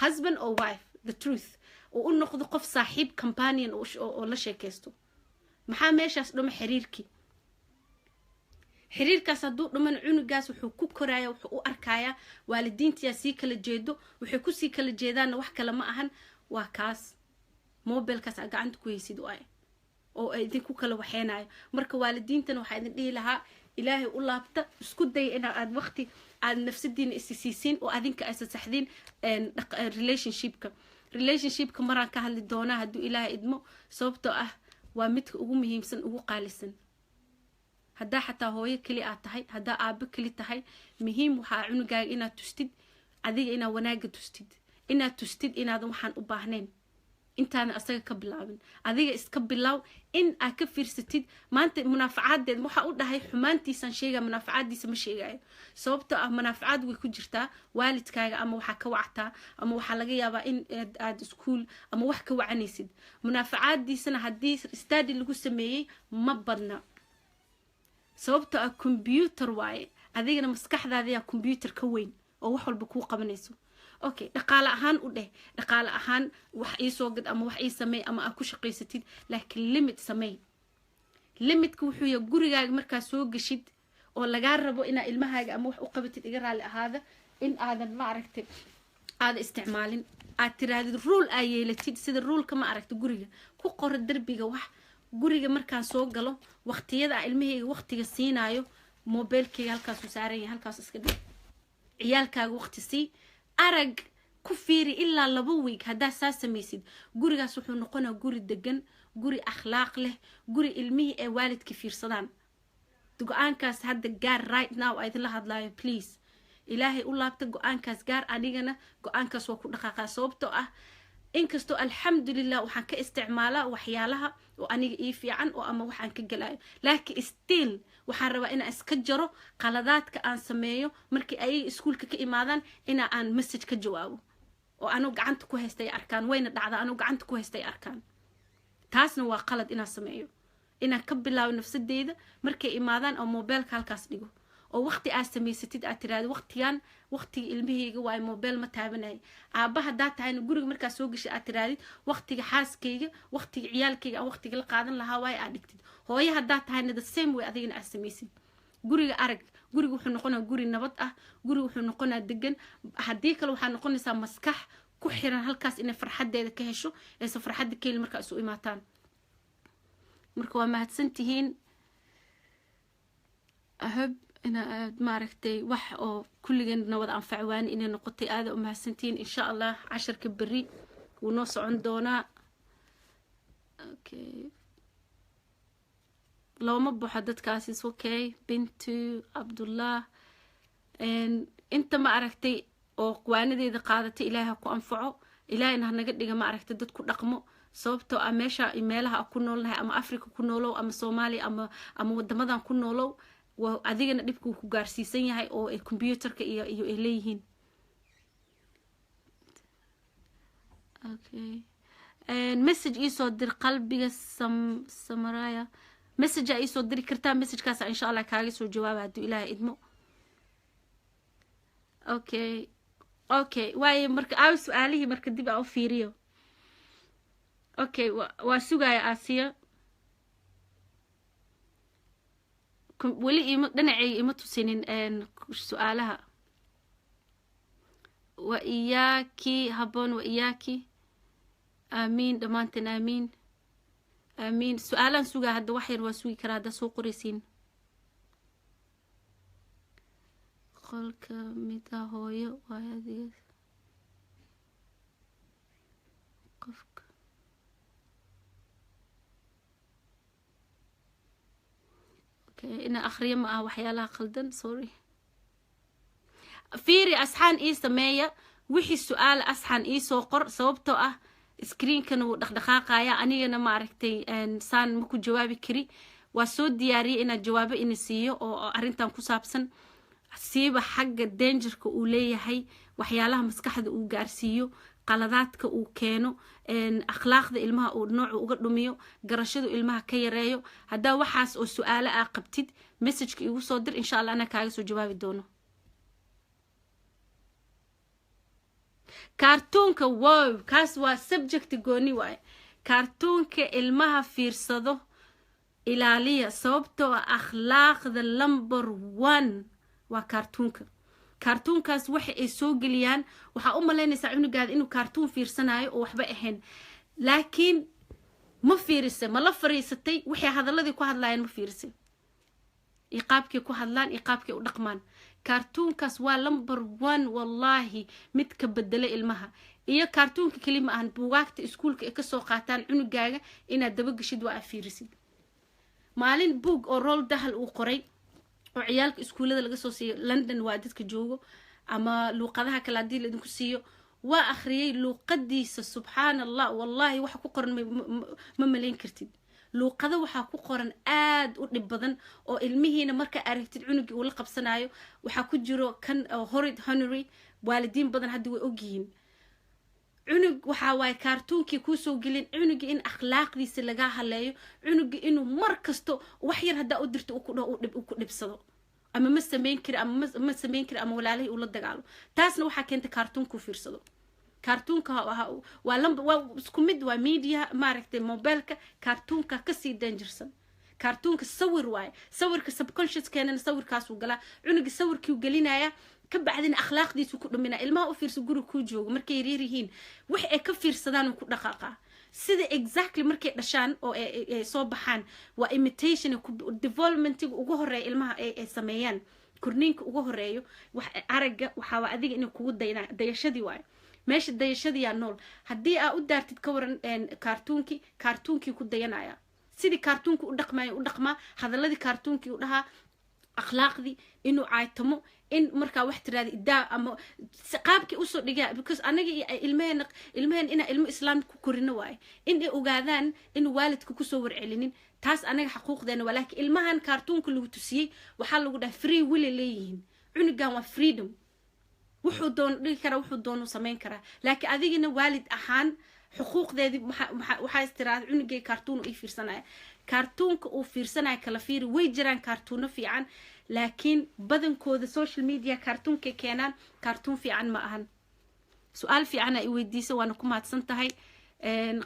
Speaker 1: husband or wife, the truth, uu u noqdo qof saaxiib, companion oo la sheekaysto, maxaa meeshaas dhuma? Xiriirkii. Xiriirkaas hadduu dhuman, cunugaas wuxuu ku koraya, wuxuu u arkayaa waalidiintiyaa sii kala jeedo. Waxay kusii kala jeedaanna wax kale ma ahan, waa kaas mobilkaas aa gacanta ku haysid waaye. Oo idinku kala waxeynayo. Marka waalidiintana waxaa idin dhihi lahaa, Ilaahay u laabta, isku daya ina aad waqti aad nafsadiina isi siisiin oo adinka aysa saxdiin relationshipka. Relationshipka maraan ka hadli doonaa hadduu Ilaahay idmo, sababtoo ah waa midka ugu muhiimsan, ugu qaalisan. Haddaa xataa hooyo keli aad tahay, haddaa aabo keli tahay, muhiim waxaa cunugaaga inaad tustid adiga, inaad wanaaga tustid, inaad tustid inaadan waxaan u baahnayn. Intaadan asaga ka bilaabin, adiga iska bilaaw in aad ka fiirsatid. Maanta munaafacadeed waxaa u dhahay, xumaantiisaan sheegaya, munaafacaadiisa ma sheegayo, sababtoo ah munaafacaad way ku jirtaa. Waalidkaaga ama waxaa ka wactaa ama waxaa laga yaabaa in aad iskuul ama wax ka wacanaysid. Munaafacaadiisana haddii study lagu sameeyey ma badna, sababtoo ah computer waaye, adigana maskaxdaadayaa computer ka weyn oo wax walba kuu qabanayso. Okay, dhaqaale ahaan u dheh, dhaqaale ahaan wax iisoo gad ama wax ii sameey ama aad ku shaqaysatid, laakiin limit sameey. Limitka wuxuu yahay gurigaaga markaa soo geshid oo lagaa rabo inaa ilmahaaga ama wax u qabatid, iga raali ahaada, in aadan, ma aragtay, aada isticmaalin, aad tiraahdid rule aa yeelatid, sida ruleka, ma aragta, guriga ku qoro derbiga wax: guriga markaan soo galo, waqtiyada aa ilmahayga waqtiga siinaayo, mobilkayga halkaasuu saaran yahay, halkaas iska dhig. Ciyaalkaaga waqti sii, arag ku fiiri ilaa 2 week. Haddaa saa samaysid, gurigaas wuxuu noqonaa guri degan, guri akhlaaq leh, guri ilmihii ay waalidka fiirsadaan. Go-aankaas hadda gaar, right now a idinla hadlaayo, please, Ilaahay u laabta, go-aankaas gaar. Anigana go-aankaas waa ku dhaqaaqaa, sababtoo ah inkastoo alxamdulilah waxaan ka isticmaalaa waxyaalaha oo aniga ii fiican oo ama waxaan ka gelayo, laakiin still waxaan rabaa inaan iska jaro qaladaadka aan sameeyo markii ayaga iskuulka ka imaadaan, ina aan message ka jawaabo oo anuu gacanta ku haystay arkaan. Wayna dhacdaa anuu gacanta ku haystay arkaan. Taasna waa qalad inaan sameeyo. Inaan ka bilaabo nafsadeyda, markay imaadaan oo mobilka halkaas dhigo oo waqti aad samaysatid, aad tiraahdo waqtigan waqtiga ilmahayga waayo, mobile ma taabanaya. Aabba haddaa tahayna, guriga markaa soo gashay aad tirahdid waqtiga xaaskayga, waqtiga ciyaalkayga aan waqtiga la qaadan lahaa waayo, aad dhigtid. Hooyo haddaa tahayna, the same way, adigana aad samaysid. Guriga arag, guriga wuxuu noqonaa guri nabad ah, guriga wuxuu noqonaa degan. Haddii kale waxaa noqonaysaa maskax ku xiran halkaas inay farxadeeda ka hesho, aysan farxadda ka helin markaa isu imaataan. Marka waa mahadsantihiin. Ahob ina aad, maaragtay, wax oo kulligeen nabad anfacwaani inay noqotay. Aada u mahadsantihiin. Insha Allah casharka berri wuu noo socon doonaa. Okay, looma baxo dadkaas. Okay, Bintu Cabdullah, inta, ma aragtay, oo qawaanadeeda qaadatay, Ilaahay ha ku anfaco. Ilaahayna hanaga dhiga, ma aragtay, dad ku dhaqmo, sababtoo ah meesha meelaha a ku noolnahay, ama Africa ku noolow ama Soomaaliya ama wadamadan ku noolow, waa adigana dhibka uu ku gaarsiisan yahay oo ay computerka iyo ay leeyihiin. Okay, message iisoo dir, qalbiga sam samaraya, message aa iisoo diri kartaa, messagekaasa insha Allah kaaga soo jawaaba hadduu Ilaahay idmo. Okay, waayo marka aawi su-aalihii marka dib aa u fiiriyo. Okay, waa sugaya Aasiya. Weli ima dhinacayga ima tusinin su-aalaha. Wa iyaaki haboon, wa iyaaki, aamiin, dhammaanteen aamiin, aamiin. Su-aalaan sugaa hadda, wax yar waa sugi karaa haddaa soo qoraysiin. Qolka mida hooyo waayo adiga qofka. Okay, ina akhriyo ma aha waxyaalaha qaldan, sorry. Fiiri, asxaan ii sameeya, wixii su-aal asxaan iisoo qor, sababtoo ah screenkana wuu dhaqdhaqaaqaya, anigana, maaragtay, saan ma ku jawaabi kari. Waa soo diyaariyay inaad jawaabo ina siiyo oo arrintan ku saabsan, siiba xagga dangerka uu leeyahay, waxyaalaha maskaxda uu gaarsiiyo, qaladaadka uu keeno, akhlaaqda ilmaha uu noocu uga dhumiyo, garashadu ilmaha ka yareeyo. Haddaa waxaas oo su-aalo ah qabtid, messageka igu soo dir, insha Allah anaa kaaga soo jawaabi doono. Kaartuunka, wow, kaas waa subject gooni waaye. Kaartuunka ilmaha fiirsado ilaaliya, sababtoo ah akhlaaqda number one waa kaartuunka. Kaartuunkaas waxa ay soo geliyaan, waxaa u malaynaysaa cunugaada inuu kaartuun fiirsanayo oo waxba ahayn, laakiin Ma fiirisay? Ma la fariisatay? Waxay hadaladii ku hadlaayeen ma fiirisay, iyo qaabkay ku hadlaan iyo qaabkay u dhaqmaan? Kaartuunkaas waa number one, wallaahi, mid ka bedela ilmaha. Iyo kaartuunka keli ma ahan, buugaagta iskuulka ay kasoo qaataan cunugaaga inaad dabageshid, waa aa fiirisid. Maalin buug oo Roald Dahl uu qoray oo ciyaalka iskuullada laga soo siiyo London, waa dadka joogo ama luuqadaha kale haddii laidinku siiyo, waa akhriyay luuqadiisa. Subxaan Allah, wallahi waxa ku qoran ma malayn kartid. Luuqado waxaa ku qoran aad u dhib badan oo ilmihiina markaa aragtid cunugii uu la qabsanayo. Waxaa ku jiro kan Horrid Henry, waalidiin badan hadda way ogyihiin. Cunug waxaa waaye kaartuunkii kuusoo gelin cunugii in akhlaaqdiisa lagaa haleeyo, cunugii inuu mar kasto wax yar haddaa u dirto ku dhaho uu ku dhibsado, ama ma samayn kari, ama ma samayn kari, ama walaalihii ula dagaalo. Taasna waxaa keenta kaartuunkuu fiirsado. Kaartuunka waa lamba, waa isku mid, waa media, maaragtay, mobileka. Kaartuunka kasii dangersan. Kaartuunka sawir waaye, sawirka subconscious keenana sawirkaasuu galaa. Cunuga sawirkiu gelinaya, ka bacdina akhlaaqdiisu ku dhaminaa. Ilmaha u fiirsa guriga kuu joogo, markay yaryar yihiin wax ay ka fiirsadaan ku dhaqaaqaa, sida exactly markay dhashaan oo ay soo baxaan. Waa imitation developmentiga ugu horeeya ilmaha ay sameeyaan, korniinka ugu horeeyo. Wax aragga waxaa waa adiga inay kugu daynaa, dayashadii waayo. Meesha dayashadiyaa nool. Haddii aa u daartid, ka waran kaartuunkii? Kaartuunkii ku dayanaya, sidii kaartuunka u dhaqmayo u dhaqmaa, hadaladii kaartuunkii u dhahaa, akhlaaqdii inuu caaytamo, in markaa wax tiraada idaa ama qaabkii usoo dhigaa. Because anaga iyo ilmeheena, ilmeheen inaa ilmo islaam ku korino waaye, in ay ogaadaan inuu waalidka kusoo warcelinin. Taas anaga xaquuqdeena waa. Laakiin ilmahan kaartuunka lagu tusiyey waxaa lagu dhahay free will ay leeyihiin. Cunugan waa freedom, wuxuu doono dhigi karaa, wuxuu doono samayn karaa. Laakiin adigina waalid ahaan xuquuqdeedii waxaa istiraada cunugay kaartuun ii fiirsanaya. Kaartuunka uu fiirsanaya kala fiiri. Way jiraan kaartuuno fiican, laakiin badankooda social media kaartuunkay keenaan kaartuun fiican ma ahan. Su-aal fiican aa i weydiisa, waana ku mahadsan tahay.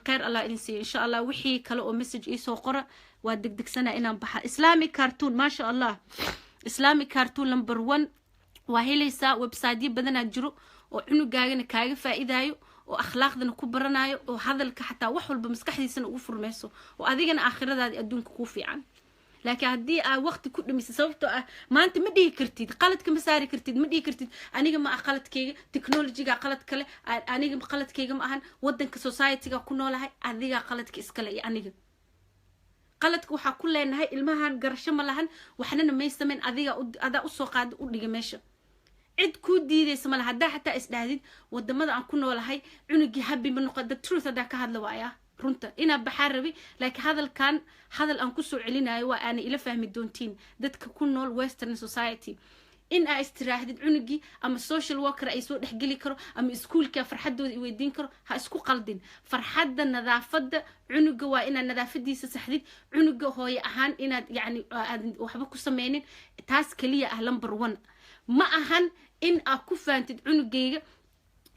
Speaker 1: Kheyr Allah idin siiyo. Insha Allah wixii kale oo message iisoo qora, waa degdegsana inaan baxa. Islamic cartoon, maasha Allah, Islamic cartoon number one waa helaysaa. Websiteyo badanaa jiro oo cunugaagana kaaga faa'iidayo, oo akhlaaqdana ku baranayo, oo hadalka xataa wax walba maskaxdiisana ugu furmayso, oo adigana aakhiradaadi adduunka kuu fiican. Laakiin haddii aa waqti ku dhimisay, sababtoo ah maanta ma dhihi kartid, qaladka ma saari kartid, ma dhihi kartid aniga ma ah qaladkayga, technologyga qalad kale, aniga qaladkayga ma ahan, wadanka societyga ku noolahay. Adigaa qaladka iskale iyo aniga qaladka waxaa ku leenahay. Ilmahan garasho ma lahan, waxnana may samayn. Adiga adaa usoo qaada, u dhiga meesha. Cid kuu diidaysa mala. Haddaa xataa isdhahdid wadamada aan ku noolahay cunugii happy ma noqo. The truth haddaa ka hadla waaya runta inaa baxaa rabi, laakiin hadalkan hadal aan kusoo celinayo waa aana ila fahmi doontiin dadka ku nool western society. In aa istiraahdid cunugii ama social worker ay soo dhexgeli karo ama iskuulka farxadooda i weydiin karo, ha isku qaldin. Farxadda nadaafadda cunuga waa inaad nadaafadiisa saxdid. Cunuga hooye ahaan inaad yacni aad waxba ku sameynin, taas keliya ah number one. Ma ahan in aad ku fahamtid cunugayga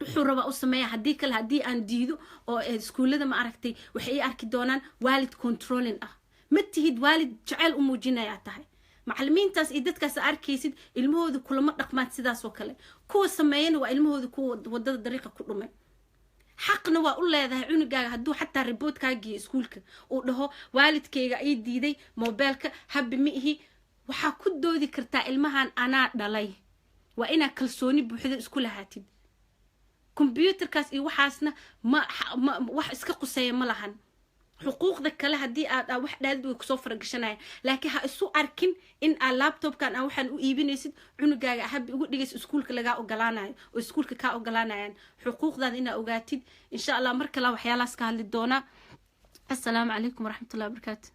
Speaker 1: wuxuu rabaa u sameeya, haddii kale, haddii aan diido oo iskuullada ma aragtay, waxay ii arki doonaan waalid controlling ah. Ma tihid waalid jeceyl u muujinayaa tahay. Macalimiintaas iyo dadkaas arkaysid ilmahooda kulama dhaqmaan sidaas oo kale. Kuwa sameeyana waa ilmahooda kuwa wadada dariiqa ku dhumay. Xaqna waa u leedahay cunugaaga hadduu xataa report kaa geeyo iskuulka, uu dhaho waalidkayga ii diiday mobeelka, happy ma ihi, waxaa ku doodi kartaa ilmahan anaa dhalay. Waa inaad kalsooni buuxda isku lahaatid. Kombyuutarkaas iyo waxaasna ma wax iska quseeya ma lahan. Xuquuqda kale haddii aad wax dhaadid way kusoo faragashanayaan. Laakiin ha isu arkin in aad laptopkan aa waxaan u iibinaysid cunugaaga happy uga dhigaysa, iskuulka lagaa ogolaanayo oo iskuulka kaa ogolaanayaan. Xuquuqdaada inaa ogaatid. Insha Allah mar kale waxyaalahaas ka hadli doonaa. Assalaamu calaykum waraxmatullahi wabarakaatu.